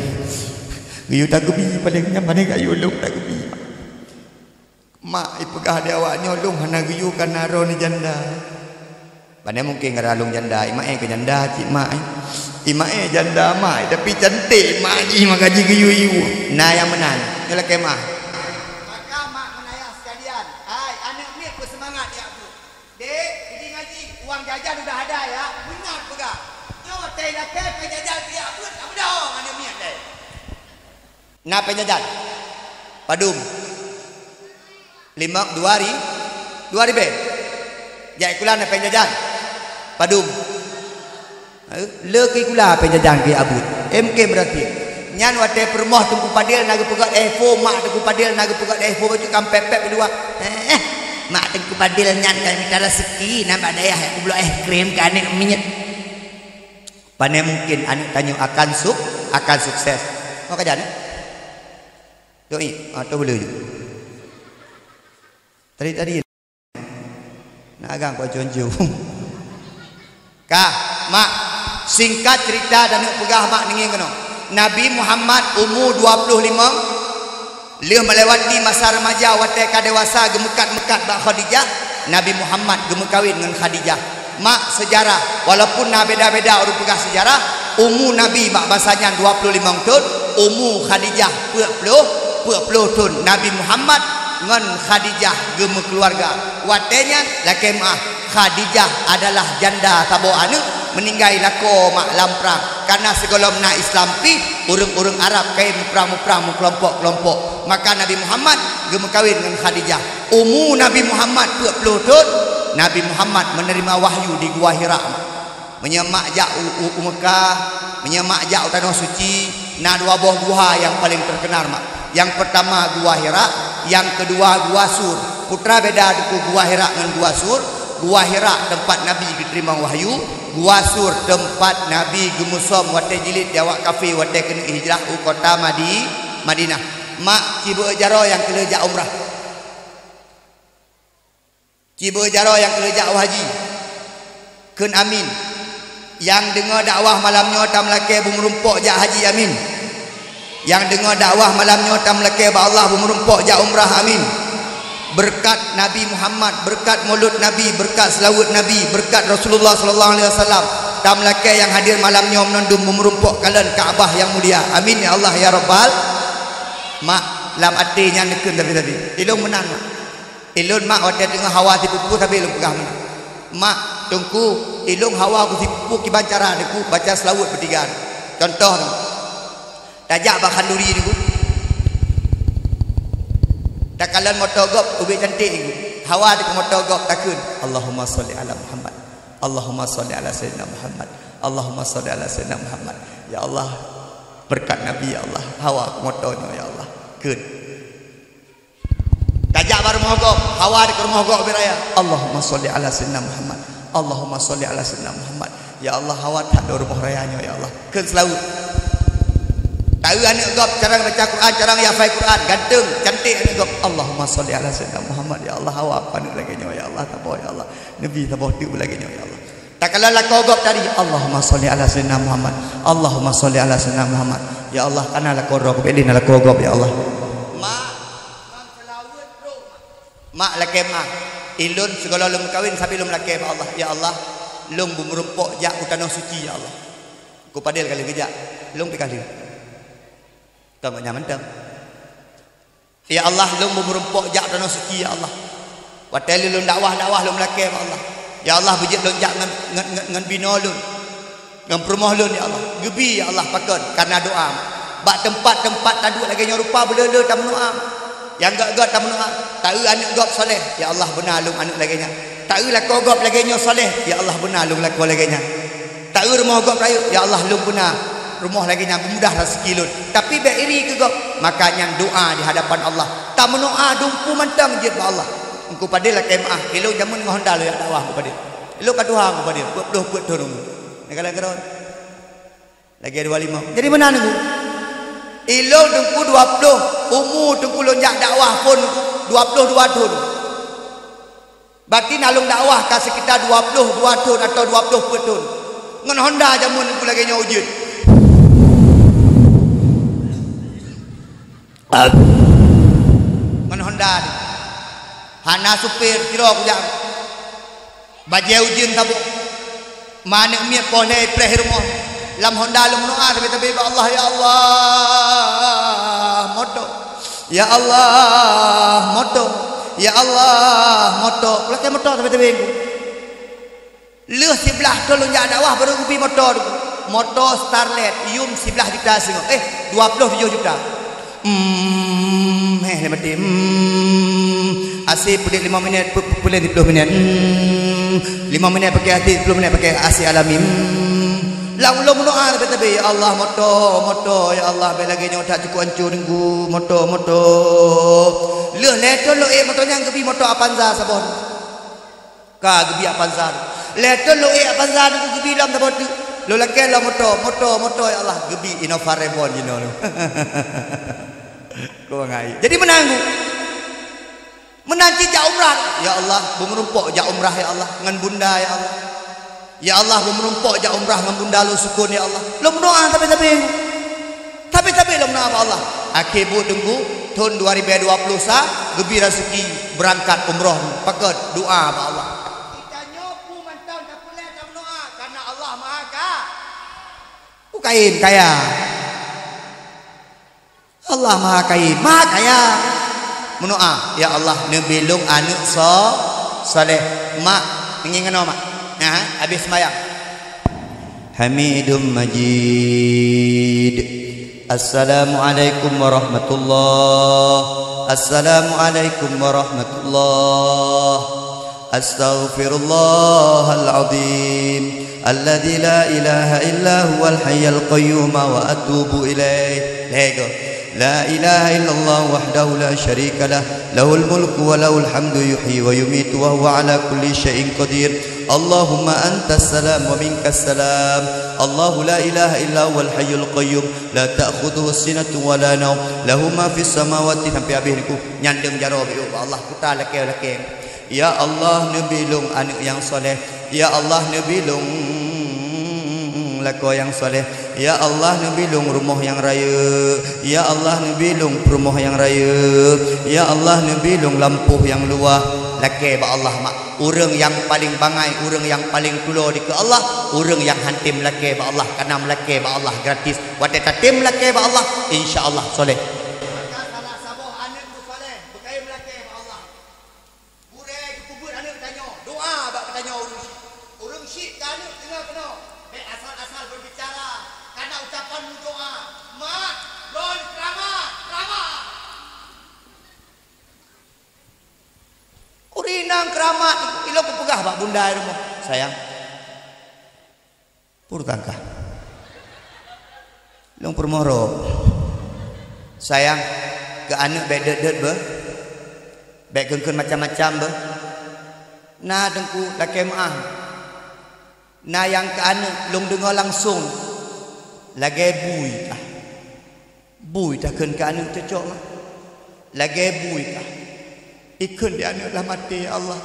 Geuyue takeubi paléng nyan, paléng geuayue lôn takeubi. Mak ipeugah di awak nyoe, lôn hana geuyue kana droeneuh janda. Pane mungken gara lôn janda, imaé keu janda cit mak, eh. Imaé janda mak, tapi cantik mak jih maka jigeuyue-yue. Na nyang meunan, nyoe lakée mah. Maka mak ngon ayah sekalian, hai aneuk miet beuseumangat jak beuet. Dek, peugi ngaji, uang jajan udah ada ya, beuna peugah. Nyoe watée lakée peujajan jak beuet, ka beudôh aneuk miet deh. Na péng jajan? Padum? Lima, dua ri-, dua ribée. Jak sikula na péng jajan? Padum? Eh, le keu sikula péng jajan keu abeuet. Eh, mungken beurati. Nyan watée peurumoh Teungku Fadil na geupeugét éh fo, mak Teungku Fadil na geupeugét éh fo, bacut kampét-pét dua. Eh, mak Teungku Fadil nyan ka mita raseuki, na bak dayah jak peubloe éh krim keu aneuk miet. Pane mungken aneuk tanyoe akan suk-, akan sukses. Maka jan, eh? Doi, ah, tu boleh ju. Tadi-tadi. Nak agang kau jonjo. Kah, mak, singkat cerita dan neuk peugah mak ninggi keunoe. Nabi Muhammad umu dua puluh lima, Lheueh meulewati masa remaja watée ka dewasa geumeukat-meukat bak Khadijah, Nabi Muhammad geumeukawen ngon Khadijah. Mak seujarah, walaupun na beda-beda ureuëng peugah seujarah, umu Nabi bak masa nyan dua puluh limong thon, umu Khadijah peuet ploh, peuet ploh thon. Nabi Muhammad ngon Khadijah geumeukeuluwarga. Watée nyan lakée meuáh, Khadijah adalah janda saboh aneuëk, meuninggai lakoe mak lam prang. Kana sigohlom na Islam pih, ureuëng-ureuëng Arab ka muprang-muprang meukelompok-kelompok. Maka Nabi Muhammad geumeukawen ngon Khadijah. Umu Nabi Muhammad peuet ploh thon, Nabi Muhammad meuneurimong wahyu di Gua Hira. Meunyoe mak jak u, u, u Meukah, meunyoe mak jak u Tanoh Suci, na dua boh guha nyang paleng teukeunal mak. Nyang peurtama Gua Hira, nyang keudua Gua Sur. Peue teuma beda teungku Gua Hira ngon Gua Sur? Gua Hira teumpat Nabi geuteurimong wahyu, Gua Sur teumpat Nabi geumusom watée jilid di awak kafé watée keuneuk hijrah u kota Madi-, Madinah. Mak, ci beu jaroe nyang keu lheueh jak umrah. Ci beu jaroe nyang keu lheueh jak u haji. Kheun amin. Nyang deungoe dakwah malam nyoe tameulakée beumeurumpok jak haji, amin. Nyang deungoe dakwah malam nyoe tameulakée bak Allah beumeurumpok jak umrah, amin. Beureukat Nabi Muhammad, beureukat mulod Nabi, beureukat seulaweuet Nabi, beureukat Rasulullah sallallahu alaihi wasallam, tameulakée nyang hadir malam nyoe meunondum beumeurumpok kalon Ka'bah nyang mulia. Amin ya Allah ya Rabbal. Mak, lam até nyan neukheun sabe-sabe. Ilôn meunan, mak. Ilôn mak watée teungoh hawa sipupu sabe lôn peugah meunan. Mak, teungku, ilôn hawa ku sipupu kiban cara teungku baca seulaweuet beutiga. Contoh teungku. Tajak bak khanduri teungku. Takalon moto gob ubit cantik teungku. Hawa teungku moto gob takheun, "Allahumma shalli ala Muhammad. Allahumma shalli ala Sayyidina Muhammad. Allahumma shalli ala Sayyidina Muhammad." Ya Allah, beureukat Nabi ya Allah. Hawa ku moto nyoe ya Allah. Kheun. Tajak bak Rumoh gob, hawa di rumoh gob bak raya. Allahumma sholli ala sayyidina Muhammad. Allahumma sholli ala sayyidina Muhammad. Ya Allah, hawa that di rumoh raya nyoe, ya Allah. Kheun seulaweuet. Taeu aneuk gob, carông baca Quran, carông hafai Quran, ganteng, cantik aneuk gob. Allahumma sholli ala sayyidina Muhammad. Ya Allah, hawa aneuk lagèe nyoe, ya Allah, saboh, ya Allah. Nabi saboh teuk lagèe nyoe, ya Allah. Takalon lakoe gob tadi, Allahumma sholli ala sayyidina Muhammad. Allahumma sholli ala sayyidina Muhammad. Ya Allah, kana lakoe droe, bèk lé na lakoe gob, ya Allah. Mak, Mak lakèe meu'ah, ilôn sigohlom lôn meukawen sabe lôn meulakèe bak Allah, "Ya Allah, lôn beumeurumpok jak u tanoh suci, ya Allah." Ku padel ka lheueh geujak, lôn pih ka lheueh. Ka ngon nyan mantong. "Ya Allah, lôn beumeurumpok jak u tanoh suci, ya Allah." Watèe lheueh lôn dakwah-dakwah lôn meulakèe bak Allah, "Ya Allah, beujeuet lôn jak ngon, ngon, ngon, ngon binoe lôn." Ngon peurumoh lôn, ya Allah. Geubi, ya Allah, pakon? Kareuna doa. Bak teumpat-teumpat taduek lagèe nyoe rupa, beuleu-leu tameudoa. Nyang gèt-gèt tameudoa. Taeu aneuk gob saleh, ya Allah, beuna lôn aneuk lagèe nyan. Taeu lakoe gob lagèe nyoe saleh, ya Allah, beuna lôn lakoe lagèe nyan. Taeu rumoh gob rayeuk, ya Allah, lôn beuna rumoh lagèe nyan, beumudah raseuki lôn. Tapi bèk iri keu gob. Maka nyan doa di hadapan Allah. Tameudoa dumpeue mantong jeuet bak Allah. Engku padel lakèe meu'ah, ilôn jameun ngon honda lôn jak dakwah, engku padel. Ilôn ka tuha, engku padel, peuet ploh peuet thôn. Nyan ka lagèe keudroe. Lagèe dua lima. Jadi meunan, Teungku. Ilôn, Teungku, dua ploh. Umu Teungku lôn jak dakwah phôn dua ploh dua thôn. Berarti na lôn dakwah ka sekitar dua ploh dua thôn atawa dua ploh peuet thôn. Ngon honda jameun, Teungku, lagèe nyoe ujeuen. Ngon honda nyoe. Hana supir, sidroe kujak. Bajèe ujeuen saboh. Ma aneuk miet poh lhèe ipreh rumoh. Lam honda lôn meudoa sabé-sabé bak Allah, "Ya Allah, moto. Ya Allah, moto. Ya Allah, moto." Kulakèe moto sabé-sabé. Lheueh siblaih thôn lôn jak dakwah barô geubi moto, Teungku. Moto Starlet, yum siblaih juta singoh. Eh, dua ploh tujoh juta. Hmm, eh, lé maté. Hmm, A C peuduek lima minèt, pu-, pu-, pulen siploh minèt. Hmm, lima minèt pakai A C, siploh minèt pakai A C alami. Hmm, lam ulôn meudoa leubeh-leubeh, "Ya Allah, moto, moto, ya Allah, bèk lagèe nyoe that, cukôp hancô, Teungku, moto, moto." Lheueh lhèe thôn lôn ék moto nyan geubi moto Avanza saboh. Ka geubi Avanza. Lhèe thôn lôn ék Avanza, Teungku, geubi lom saboh teuk. Lôn lakèe lom moto, moto, moto, ya Allah, geubi Innova Reborn jinoe lôn. Keu bangai. Jadi meunan, Teungku. Meunan cit jak umrah. Ya Allah, beumeurumpok jak umrah, ya Allah, ngon bunda, ya Allah. Ya Allah, beumeurumpok jak umrah ngon bunda lôn sukon, ya Allah. Lôn meudoa sabé-sabé. Tapi-tapi lom na bak Allah. Akhé buet, Teungku, thôn dua ribèe dua ploh sa, geubi raseuki beurangkat umroh. Pakon? Doa bak Allah. Geutanyoe peue mantong tapeureulèe tameudoa, kareuna Allah Maha Ka-, Ukayém, kaya. Allah Maha Kayém, Maha Kaya. Meudoa, "Ya Allah, neubi lôn aneuk so-, saleh." Mak, ngieng keunoe, Mak. Nah, habéh seumayang. Hamidum Majid. Assalamualaikum warahmatullah. Assalamualaikum warahmatullah. Astaghfirullahal azim. Alladzi la ilaha illa huwal hayyul qayyum wa atubu ilaih. Lhèe goe. La ilaha illallah wahdahu la syarika lah. Lahul mulku wa lahul hamdu yuhyi wa yumitu wa huwa ala kulli syai'in qadir. Allahumma antas salam wa minkas salam. Allahu la ilaha illa huwal hayyul qayyum. La ta'khudhuhu sinatun wa la naum. Lahu ma fis samawati, sampai habéh, Teungku. Nyan deueng jaroe bak Allah. Kuta lakèe-lakèe. Ya Allah, neubi lôn aneuk nyang saleh. Ya Allah, neubi lôn lakoe nyang saleh. Ya Allah, neubi lôn rumoh nyang rayeuk. Ya Allah, neubi lôn peurumoh nyang rayeuk. Ya Allah, neubi lôn lampôh nyang luwah. Lakèe bak Allah, Mak. Ureueng nyang paleng bangai, ureueng nyang paleng tulo dikeue Allah, ureueng nyang han tem lakèe bak Allah, kana meulakèe bak Allah gratis. Watèe tatem lakèe bak Allah, insya Allah soleh. Maka salah saboh aneuk saleh beukayém lakèe bak Allah. Gurèe geupeubeuet aneuk tanyoe, doa bak geutanyoe ureueng syiek. Ureueng syiek keu aneuk teungoh keunoe, bèk asal-asal berbicara, kana ucapan meudoa. Mak, lôn keuramat, keuramat. Ureueng inong keuramat, ilôn kupeugah bak bunda i rumoh, "Sayang, peue tangka? Lôn peurumoh rot. Sayang, keu aneuk bèk deuet-deuet beu-, Bék kheun-kheun macam-macam beuh. Na teungku lakée meuáh. Na nyang keu aneuk lôn deungoe langsong. Lagée bui tah. Bui tah kheun keu aneuk cocok mah. Lagée bui tah. Ikheun di aneuk lah maté, ya Allah.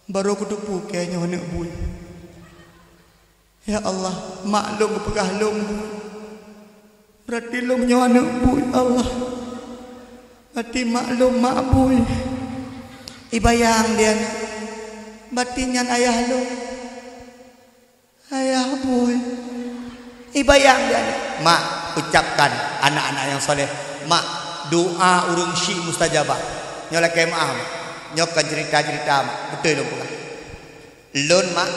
Barô kuteupeue kée nyoe aneuk bui. Ya Allah, mak lôn geupeugah lôn bui. Berarti lôn nyoe aneuk bui, Allah. Berarti mak lôn mak bui. Ibayang di aneuk. Berarti nyan ayah lôn. Ayah bui. Ibayang di aneuk. Mak, ucapkan anak-anak nyang saleh. Mak, doa ureuëng syik mustajabah. Nyoe lakée meuáh, Mak. Nyoe kon cerita-cerita, Mak. Beutôi lôn peugah. Lôn, Mak,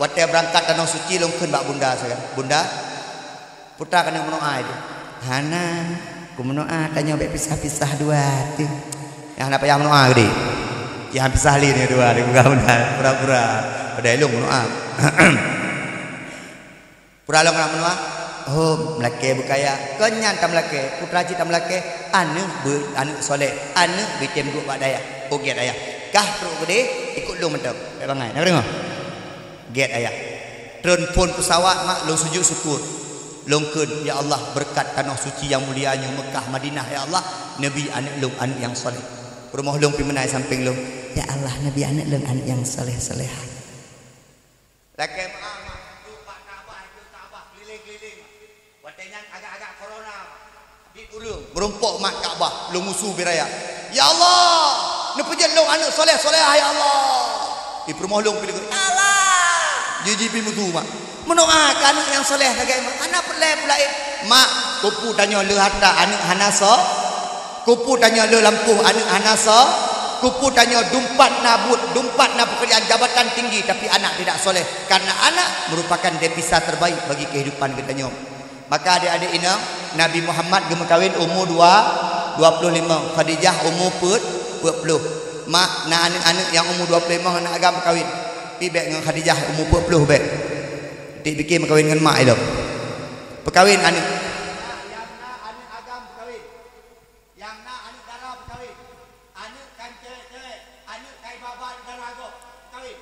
watée beurangkat tanoh suci lôn kheun bak bunda sagai, "Bunda, putra keuneuk meunoa itu." "Hana, kumeunoa tanyoe bék pisah-pisah dua teuh." Nyang hana payah meunoa geude. Nyang pisah lé nyoe dua, dipeugah bunda, pura-pura. Padahai lôn meunoa. Pura lôn keuneuk meunoa? Oh, meulakée beukaya. Kon nyan tameulakée, putra cit tameulakée, aneuk beu-, aneuk soleh, aneuk beutem duek bak dayah. Oh, gét ayah. Kah trok geude, ikot lôn mantong. Bék bangai. Na deungoe? Gét ayah. Treun phon peusawat, Mak, lôn sujut syukur. Lôn kheun, "Ya Allah, beureukat tanoh suci nyang mulia nyoe Meukah, Madinah, ya Allah, neubi aneuk lôn aneuk nyang soleh." Rumoh lôn pih meunan sampéng lôn, "Ya Allah, neubi aneuk lôn aneuk nyang soleh-solehah." Lakée meuáh, Mak, duek bak Ka'bah, ikot Ka'bah, keuliléng-keuliléng. Watée nyan agak-agak corona, Mak. Biet ureuëng meurumpok mat Ka'bah, lôn musu bit raya. "Ya Allah, neupeujeuet lôn aneuk soleh-solehah, ya Allah." Di peurumoh lôn pih lagée, "Ya Allah." Jiji pih musu, Mak. Meunoa keu aneuk nyang soleh lagée, Mak. Hana peureulée peulaén. Mak, keupeue tanyoe le hareuta aneuk hana so-, Keupeue tanyoe le lampôh aneuk hana so-, keupeue tanyoe dumpat na buet, dumpat na peukeurjaan jabatan tinggi, tapi anak tidak soleh. Karena anak merupakan devisa terbaik bagi kehidupan geutanyoe. Maka adik-adik inong, Nabi Muhammad geumeukawen umu dua, dua ploh limong, Khadijah umu peuet, peuet ploh. Mak, na aneuk-aneuk nyang umu dua ploh limong hana agam meukawen. Pi bék ngon Khadijah umu peuet ploh bék. Dik pike meukawen ngon mak ilong. Peukawen aneuk. Nyang na aneuk dara peukawen. Aneuk kan cewek-cewek, aneuk kai baba dara gob, kawin.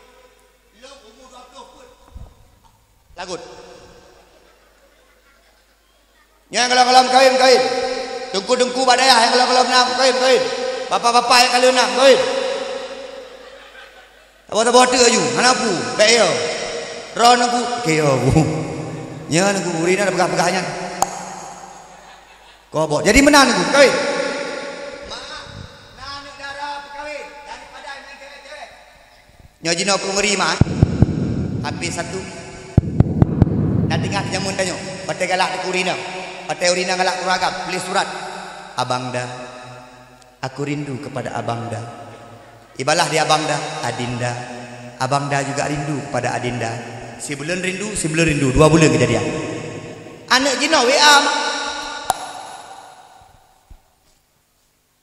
Lôn umu dua ploh peuet. Lagut. Nyang golom-golom kawin, kawin. Teungku-teungku bak dayah nyang golom-golom na kawin, kawin. Bapak-bapak nyang ka lheueh na kawin. Saboh-saboh teuk aju, hana peue, bék yo. Droeneuh ku, ke yo ku. Nyan ku, ureueng inong peugah-peugah nyan. Kobok. Jadi meunan ku, kawin. Mak, na aneuk dara peukawin daripada nyang cewek-cewek. Nyoe jinoe ku ngeri, Mak. Habis satu. Na teuingat jameun tanyoe, watèe galak teuk ureueng inong. Watèe ureueng inong galak keuluwarga, tuléh surat. Abang Da. Aku rindu kepada Abang Da. Ibalah di Abang Da, Adinda. Abang Da juga rindu kepada Adinda. Sibuleuen rindu, sibuleuen rindu. Dua buleuen keujadian. Aneuk jinoe W A, Mak.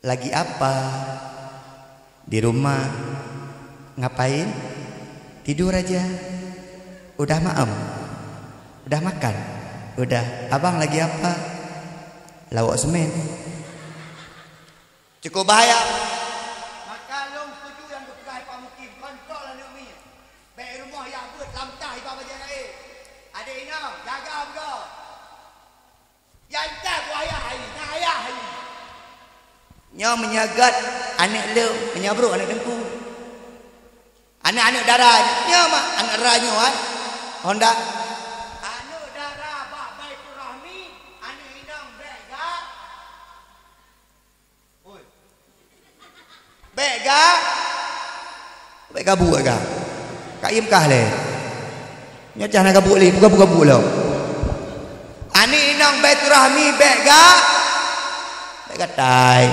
Lagi apa? Di rumah. Ngapain? Tidur aja. Udah maem? Udah makan? Udah. Abang lagi apa? Lawok semen. Cukup bahaya. Maka lôn setuju nyang geupeugah Pak Mukim, kontrol aneuk miet. Bèk rumoh jak beuet lam tah iba bajèe laén. Adék inong, jaga beudôh. Nyang tah buah ayah hai, na ayah hai. Nyoe meunyoe gèt aneuk lôn, meunyoe brôk aneuk teungku. Aneuk-aneuk dara nyoe, mak, aneuk dara nyoe, eh. Honda. Aneuk dara bak Baiturahmi, aneuk inong bèk ga-, oi. Bèk ga-, bèk gabuek ga. Ka iem kah lé. Nyoe cah na gabuek lé, buka-buka buek lom. Aneuk inong Baiturahmi bèk ga-, bèk gatai.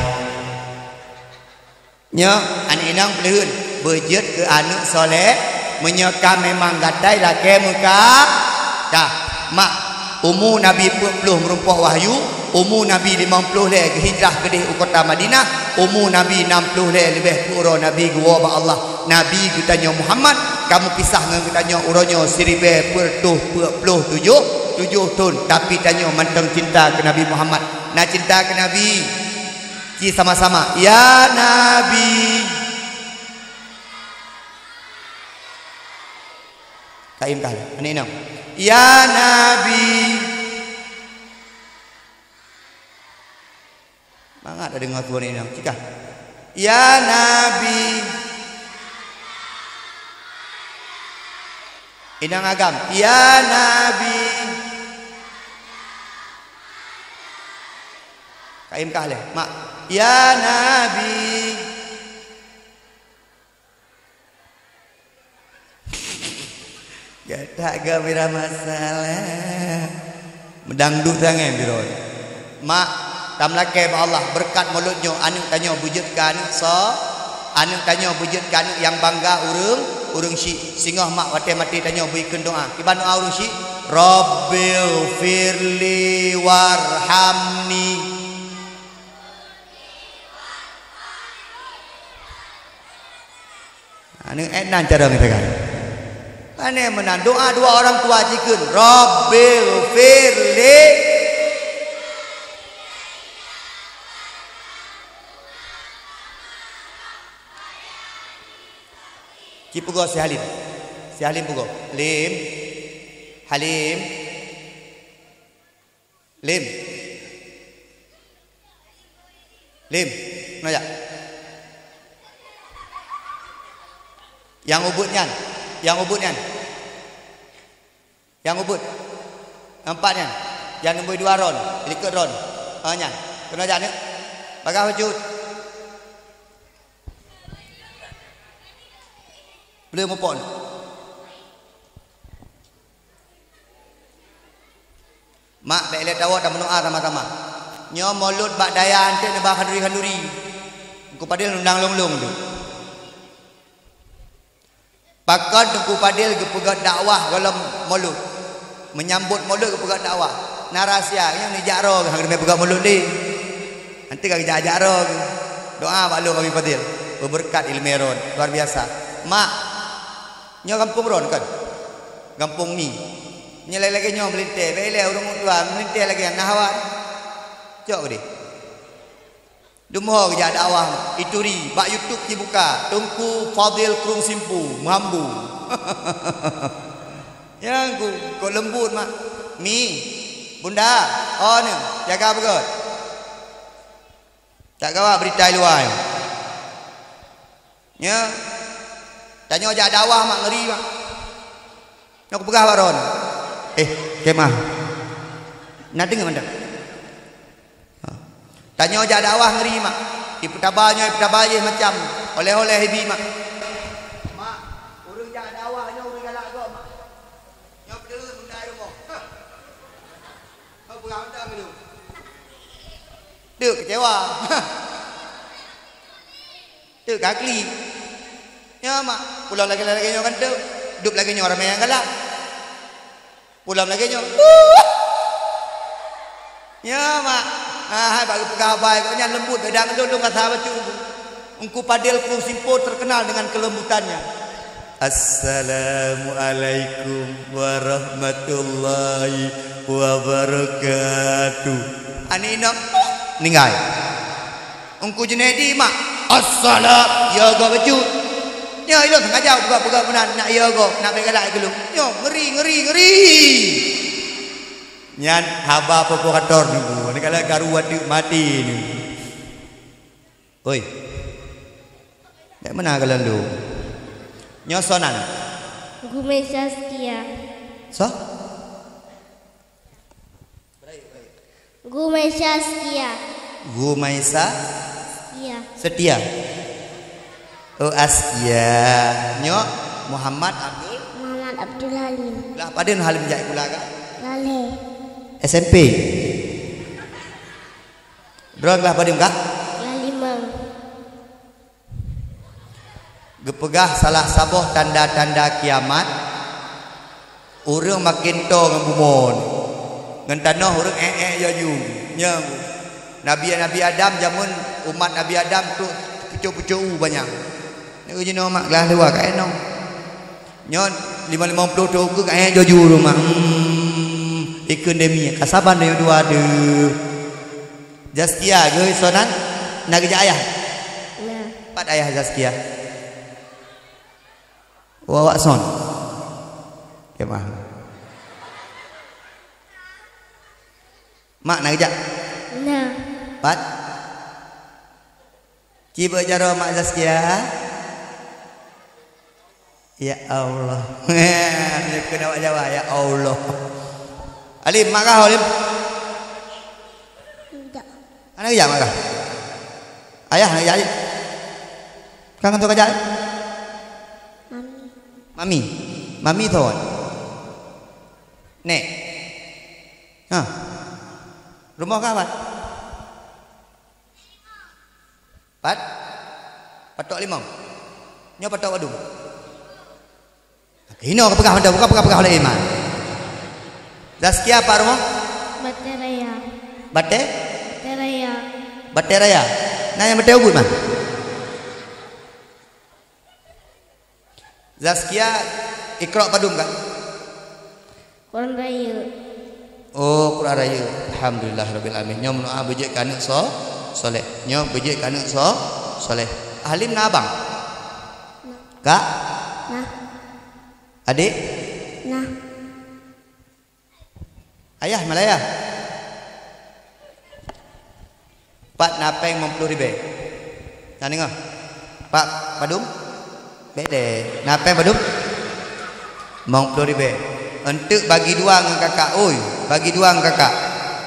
Nyoe, aneuk inong peuleuheuen, beujeuet keu aneuk soleh, meunyoe ka memang gatai lakèe meuka-, ka. Mak, umu Nabi peuet ploh meurumpok wahyu, umu Nabi limong ploh lhèe geuhijrah keudeh u kota Madinah, umu Nabi nam ploh lhèe leubeh peuet uroe Nabi geuwoe bak Allah. Nabi geutanyoe Muhammad, ka meupisah ngon geutanyoe uroe nyoe siribèe peuet reutôh peuet ploh tujoh, tujoh thon, tapi tanyoe mantong cinta keu Nabi Muhammad. Na cinta keu Nabi. Sama-sama. Ya Nabi. Kaim kah. Aneuk inong. Ya Nabi. Mangat tadeungoe su aneuk inong. Cikah. Ya Nabi. Inong agam. Ya Nabi. Kaim kah lé. Mak. Ya Nabi. Gata gabira masalah. Meudangdut sangai biro. Mak, tameulakée bak Allah, beureukat mulod nyoe, aneuk tanyoe beujeuet keu aneuk so, aneuk tanyoe beujeuet keu aneuk nyang bangga ureuëng, ureuëng syik. Singoh mak watée maté tanyoe beu ikheun doá. Kiban doá ureuëng syik, "Rabbighfirli warhamni." Aneuk ék nan carông geutanyoe. Pane meunan doá dua orang tua jikheun, "Rabbighfirli." Ci peugoe si Halim. Si Halim peugoe. Lim. Halim. Lim. Lim. Keunoe jak. Nyang ubit nyan. Nyang ubit nyan. Nyang ubit. Nampak nyan. Nyang nombor dua ron. Likot ron. Ha, nyan. Keunoe jak, neuk. Bagah bacut. Peuleueh mupok, neuk. Mak, bék lé tawoe tameudoá sama-sama. Nyoe mulod bak dayah anté neuba khanduri-khanduri. Teungku Fadil undang lôn-lôn tu. Pakon Teungku Fadil geupeugah dakwah gohlom mulod? Meunyambot mulod geupeugah dakwah. Na rahsia, nyoe neujak droe geuh, hana geupeugah mulod lé. Anté ka geujak-jak droe geuh. Doá bak lôn Abi Fadil. Beubeureukat ileumé droe. Luar biasa. Mak, nyoe gampông droe kan? Gampông Mi. Nyoe lagée-lagée nyoe meulintée, bék ilée ureuëng tuha meulintée lagée nyan na hawa. Cok keudeh. Dum ho geujak dakwah, ituri, bak YouTube jibuka, Teungku Fadil Krueng Simpu, meuhambu. Nyang ku, kok leumbut mak. Mi, bunda, oh ni, jaga beugét. Tak gawa berita luwa nyoe. Nyoe, tanyoe jak dakwah mak ngeri mak. Nyoe kupeugah bak droeneuh. Eh, kemah. Na deungoe mantong. Ha. Tanyoe jak dakwah ngeri mak. Ipeutaba nyoe, ipeutaba jéh macam. Oleh-oleh ibi mak. Mak, ureuëng jak dakwah nyoe ureuëng galak gob mak. Nyoe peudeuh bunda i rumoh. Ha. Kau peugah mantong dulu. Dek kecewa. Ha. Teuk ka klik. Nyoe mak, pulang lagée-lagée nyoe kan teuk. Dup lagée nyoe ramé nyang galak. Pulang lagée nyoe. Nyoe mak. Ah, hai bak geupeugah haba kok nyan leumbut, beda ngon lôn, lôn rasa bacut. Teungku Fadil Krueng Simpu terkenal dengan kelembutannya. Assalamualaikum warahmatullahi wabarakatuh. Aneuk inong ninggai. Teungku Junaidi mak, "Assalam, ya ga bacut." Nyoe ilôn sengaja peugah-peugah meunan, nak ya ga, nak beugalak keu lôn. Nyoe ngeri, ngeri, ngeri. Nyan haba provokator nunggu. Ni kalau karu adeuk mati ni. Oi. Dak mana kalau lu? Nyoe soe nan? Gumeisha Setia. Soe? Gumeisha Setia. Gumaisa Setia. Setia. Oh, Askia. Nyoe Muhammad Abdul. Muhammad Abdul Halim. Lah padum Halim jak sikula kah? Laleh. S M P. Droe kelas padum kah? Kelas lima. Geupeugah salah saboh tanda-tanda kiamat, ureuëng maken toe ngon bumoe. Ngon tanoh ureuëng ék-ék laju. Nyoe Nabi, Nabi Adam jameun umat Nabi Adam trok pucok-pucok u banyak. Nyoe jinoe mak glah luwa ka enong. Nyoe lima, lima ploh thon ka ék laju rumoh. Hmm, ikheun demi ka saban nyoe dua deuh. Zaskia geuh soe nan? Na geujak ayah? Na. Pat ayah Zaskia? Wawak son. Oke, maaf. Mak na geujak? Na. Pat? Cibok jaroe mak Zaskia. Ya Allah. Nyoe keuneuk awak Jawa, ya Allah. Alim, mak kah, Alim? Tidak. Hana geujak mak kah? Ayah hana geujak, Alim? Kan ngon kajak? Mami. Mami. Mami thon. Nek. Ha. Rumoh kah, Pat? Pat? Patok limong. Nyoe patok padum. Inoe ka peugah mantong, bukan peugah-peugah oleh iman. Zaskia pat rumoh? Batée Raya. Batée? Batée Raya. Batée Raya. Na nyang Batée Ubit mah? Zaskia, Iqra padum kah? Quran Rayeuk. Oh, Quran Rayeuk. Alhamdulillah rabbil alamin. Nyoe meudoa beujeuet keu aneuk so-, soleh. Nyoe beujeuet keu aneuk so-, soleh. Halim na abang? Kak? Nah. Adik? Nah. Ayah, Malaya? Pat na péng limong ploh ribée. Na deungoe? Pat padum? Bék lé. Na péng padum? Limong ploh ribée. Eunteuk bagi dua ngon kakak, oi. Bagi dua ngon kakak.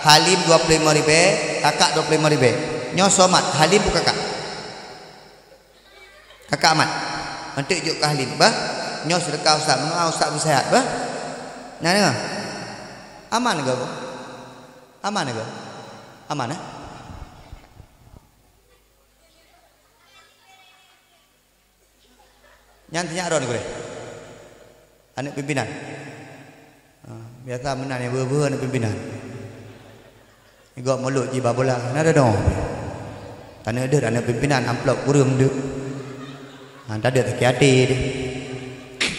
Halim dua ploh limong ribée, kakak dua ploh limong ribée. Nyoe somat, Halim bu kakak? Kakak Mat, eunteuk jok keu Halim, bah. Nyoe seudeukah ustaz, meunoe ustaz beuseuhat, bah. Na deungoe? Aman keu? Aman keu? Aman, eh? Nyan sinyak droe gurée. Aneuk pimpinan. Ah, biasa meunan nyang beu-beu aneuk pimpinan. Igoe mulod jih ba bola, na deungoe. Taneuk deuh aneuk pimpinan amplop kureueng deuh. Ha, tadeuh sakét até deh.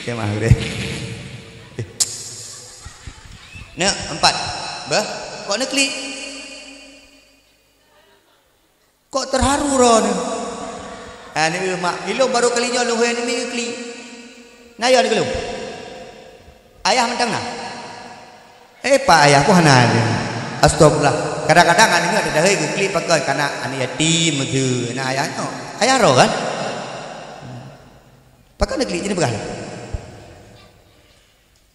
Kemah deh. Neuk empat. Beuh, kok neuklik? Kok teuharu droeneuh? Ah, ni mak, ilong barô kali nyoe lôn hôi aneuk miet geuklik. Na yo aneuk lôn? Ayah mantong na? Eh, pak ayah pun hana ada. Astagfirullah. Kadang-kadang aneuk nyoe ada dahai geuklik pakai kana aneuk yatim tu. Na ayah nyoe. Ayah roh kan? Pakai neuklik jadi peugah.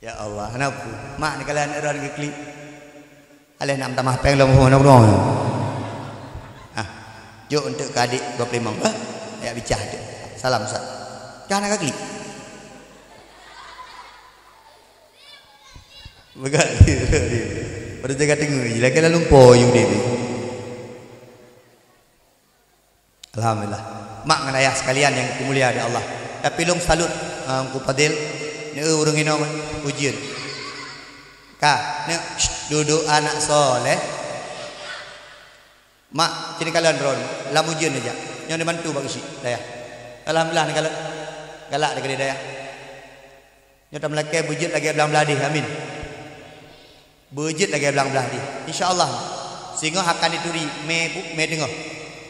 Ya Allah, hana peue. Mak neukalon aneuk droe geuklik. Aléh nak meutamah péng lom ho na bunoe. Ah, jok eunteuk keu adék dua ploh limong bah. Yak bicah tu. Salam Ustaz. Kah na ka klik? Peugah dia, peugah dia. Pada jaga teungoh je, lagi lalu po you deh. Alhamdulillah. Mak ngon ayah sekalian yang dimulia di Allah. Tapi lôn salut, ah, Teungku Fadil, neu ureueng inong ujeuen. Ka, neu, shh, dudoe anak soleh. Mak, sini kalon ron, lam ujeuen aja. Nyoe dibantu bak geusyik dayah. Alhamdulillah, ni kalon. Galak dikeue dayah. Nyoe tameulakée beujeuet lagée blang blaih deh. Amin. Beujeuet lagée blang blaih deh. Insya Allah. Singoh akan dituri mé, mé teungoh.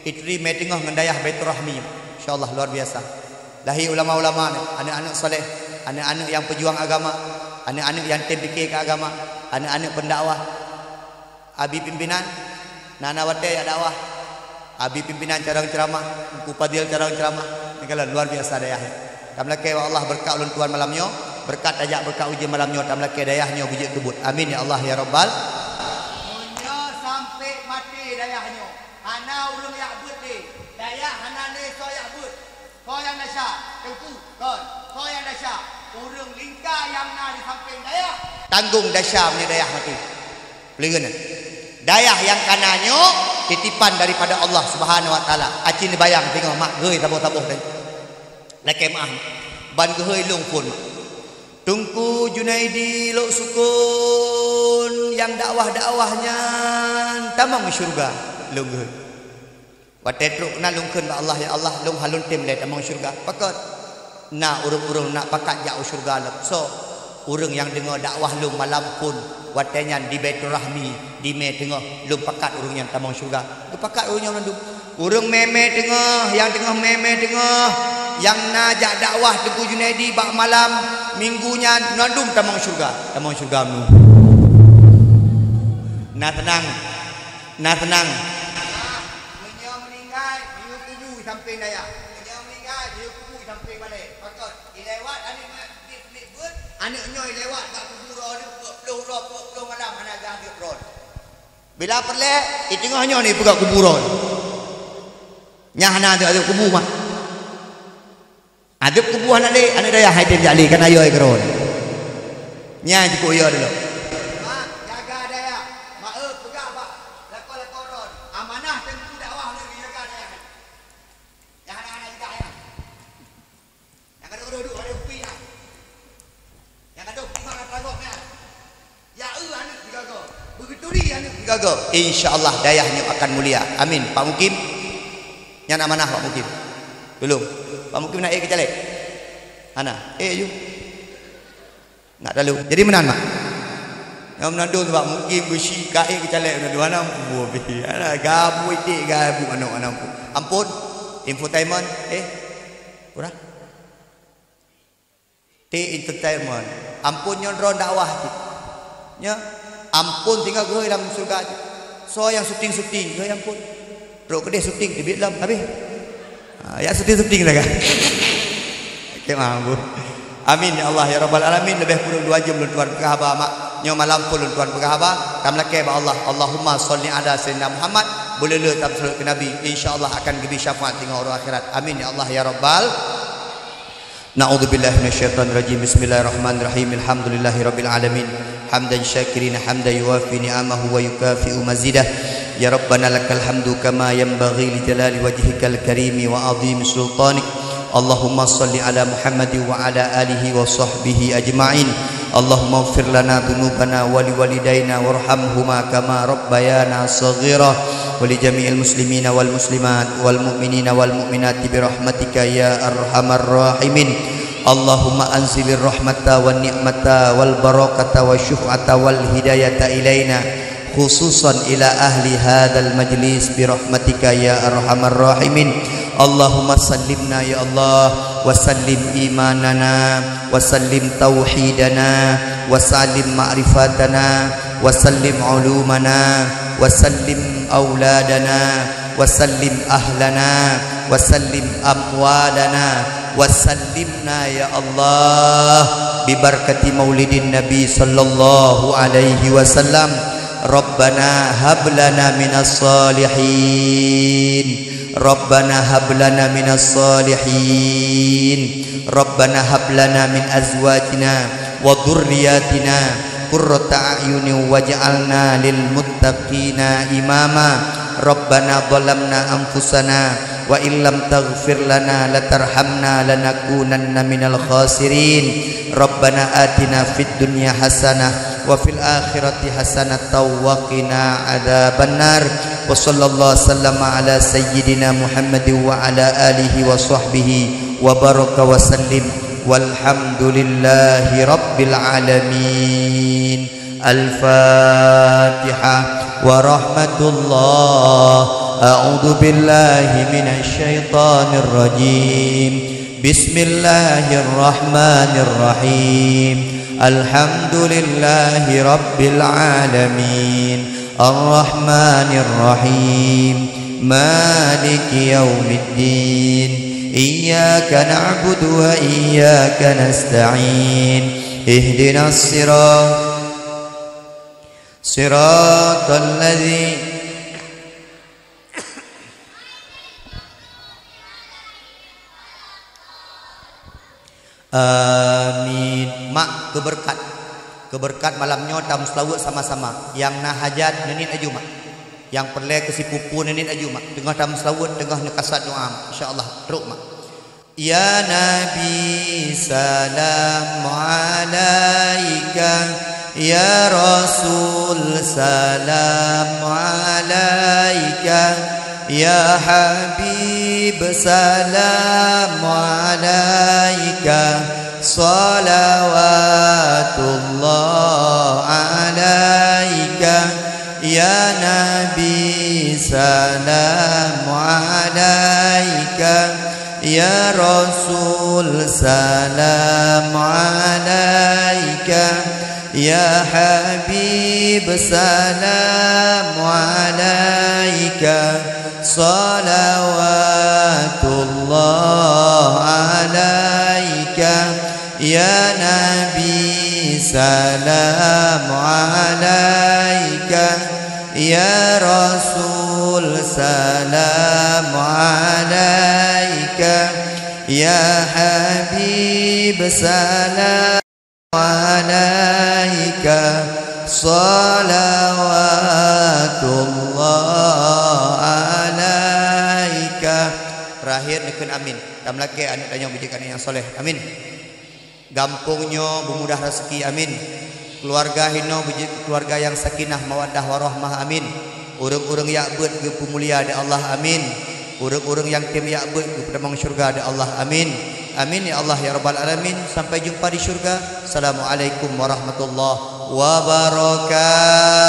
Dituri mé teungoh ngon dayah Baiturrahmi. Insya Allah luar biasa. Lahé ulama-ulama, aneuk-aneuk soleh, aneuk-aneuk nyang peujuang agama, aneuk-aneuk nyang tem pike keu agama, aneuk-aneuk pendakwah. Abi pimpinan, na-na watée jak dakwah. Abi pimpinan carông ceuramah, Teungku Fadil carông ceuramah. Nyoe kalon luar biasa dayah. Tameulakée bak Allah beureukat ulôn tuan malam nyoe, beureukat tajak beureukat ujeuen malam nyoe, tameulakée dayah nyoe beujeuet keu buet. Amin ya Allah ya Rabbal. Meunyoe sampoe maté dayah nyoe, hana ureueng jak beuet lé, dayah hana lé soe jak beuet. Soe nyang desya, Teungku, kon. Soe nyang desya, ureueng lingka nyang na di sampéng dayah. Tanggong desya meunyoe dayah maté. Peuleueh nyan. Dayah nyang kana nyoe titipan daripada Allah Subhanahu wa Taala. Aci neubayang singoh mak geuhôi saboh-saboh tadi. Lakée meuáh, ban geuhôi lôn phon mak. Teungku Junaidi Lhoksukon nyang dakwah-dakwah nyan tamong syeuruga lôn geuhôi. Watée trok keunan lôn kheun bak Allah, "Ya Allah, lôn hana lôn tem lé tamong syeuruga." Pakon? Na ureueng-ureueng na pakat jak u syeuruga lom. Soe? Ureueng nyang deungoe dakwah lôn malam phon watée nyan di Baiturrahmi, di mé teungoh, lôn pakat ureueng nyan tamong syeuruga. Geupakat ureueng nyan mandum. Ureuëng mé-mé teungoh, nyang teungoh mé-mé teungoh, nyang na jak dakwah Teungku Junaidi bak malam minggu nyan, na dum tamong syeuruga, tamong syeuruga meunurot. Na seunang, na seunang. Meunyoe meuninggai, jiyue kubu sampéng dayah. Meunyoe meuninggai, jiyue kubu sampéng balée. Pakon, ilewat aneuk nyoe, aneuk nyoe ilewat bak kubu droe, peuet ploh uroe, peuet ploh malam hana geuadeueb droe. Bila peureulée, i teungoh nyoe ni peugah kubu droe. Nyan hana adeueb-adeueb kubu mah. Adeueb kubu hana lé, aneuk dayah hai tem jak lé, kan ayo ai keudroe. Nyan jipeuyo dulu. Mak, jaga dayah. Mak, eh, peugah bak lakoe-lakoe droe. Amanah teungku dakwah lé jaga dayah. Nyang hana-hana jaga dayah. Nyang ka dok-dok duek, ada kupi nyan. Nyang ka dok kupi, maka tagok nyan. Ya, eu aneuk sigaga. Beugeuturi aneuk sigaga. Insya Allah dayah nyoe akan mulia. Amin. Pak Mukim. Nyan amanah Pak Mukim. Tolong. Pak Mukim na ék keu caleg? Hana. Ék ju. Nak talu. Jadi meunan, mak. Nyang meunan dum sebab mungkin beusi ka ék keu caleg meunan dum, hana mampu bih. Hana gabu iték gabu aneuk, hana mampu. Ampôn. Infotainment, eh. Kurang. T Entertainment. Ampôn nyoe droe dakwah cit. Nya. Ampôn tinggai geuhôi lam syeuruga cit. Soe nyang syuting-syuting, geuhôi ampôn. Trok keudeh syuting, teubiet lom, habéh. Ha, ya syuting-syuting sagai. Oke, mampu. Amin ya Allah ya rabbal alamin. Leubeh kureueng dua jeuem lôn tuan peugah haba, mak. Nyoe malam phôn lôn tuan peugah haba. Tameulakée bak Allah. Allahumma shalli ala sayyidina Muhammad. Beuleu-leu tameuseulut keu Nabi. Insya Allah akan geubri syafaat teungoh uroe akhirat. Amin ya Allah ya rabbal. A'udzubillahi minasyaitonirrajim. Bismillahirrahmanirrahim. Alhamdulillahirabbil alamin. Hamdan syakirina hamdan yuwafi ni'amahu wa yukafi'u mazidah. Ya Rabbana lakal hamdu kama yanbaghi li jalali wajhikal karimi wa azimi sultanik. Allahumma shalli ala Muhammadin wa ala alihi wa sahbihi ajma'in. Allahumma ighfir lana dzunubana wa liwalidaina warhamhuma kama rabbayana shaghira wa li jami'il muslimina wal muslimat wal mu'minina wal mu'minati bi rahmatika ya arhamar rahimin. Allahumma anzilir rahmata wan ni'mata wal barakata wa syuf'ata wal hidayata ilaina, khususan ila ahli hadzal majlis bi rahmatika ya arhamar rahimin. Allahumma sallimna ya Allah, wa sallim imanana, wa sallim tauhidana, wa sallim ma'rifatana, wa sallim ulumana, wa sallim auladana, wa sallim ahlana, wa sallim amwalana, wa sallimna ya Allah, bi barakati maulidin Nabi sallallahu alaihi wasallam. Rabbana hab lana minas salihin. Rabbana hab lana minas salihin. Rabbana hab lana min azwajina wa dzurriyyatina qurrata a'yunin waj'alna lil muttaqina imama. Rabbana zalamna anfusana wa illam taghfir lana latarhamna lanakunanna minal khasirin. Rabbana atina fid dunya hasanah wa fil akhirati hasanatan wa qina adzabannar. Wa sallallahu sallama ala sayyidina Muhammadin wa ala alihi wa sahbihi wa baraka wa sallim. Walhamdulillahi rabbil alamin. Al-Fatihah. Wa rahmatullah. A'udzu billahi minasy syaithanir rajim. Bismillahirrahmanirrahim. Alhamdulillahi rabbil alamin. Arrahmanirrahim. Maliki yaumiddin. Iyyaka na'budu wa iyyaka nasta'in. Ihdinas sirat-, siratal ladzi-, Amin. Mak, keubeureukat. Keubeureukat malam nyoe tameuseulaweuet sama-sama. Nyang na hajat neuniet aju, mak. Nyang peureulée keu sipupu neuniet aju, mak. Teungoh tameuseulaweuet, teungoh neukasad doa, mak. Insya Allah, trok, mak. Ya Nabi, salam alaika. Ya Rasul, salam alaika. Ya Habib, salam alaika. Salawatullah alaika. Ya Nabi, سلام عليك يا رسول، سلام عليك يا حبيب، سلام عليك، صلوات الله عليك يا نبي، سلام عليك يا رسول، سلام عليك يا حبيب، سلام عليك، صلوات الله عليك. Terakhir, neukheun amin. Tameulakée aneuk tanyoe beujeuet aneuk nyang soleh. Amin. Gampông nyoe beumudah raseuki, amin. Keuluwarga hinoe beujeuet keuluwarga nyang sakinah, mawaddah, warahmah, amin. Ureuëng-ureuëng jak beuet geupeumulia di Allah, amin. Ureuëng-ureuëng nyang tem jak beuet geupeutamong syeuruga di Allah, amin. Amin ya Allah ya rabbal alamin. Sampai jumpa di syeuruga. Assalamualaikum warahmatullahi wabarakatuh.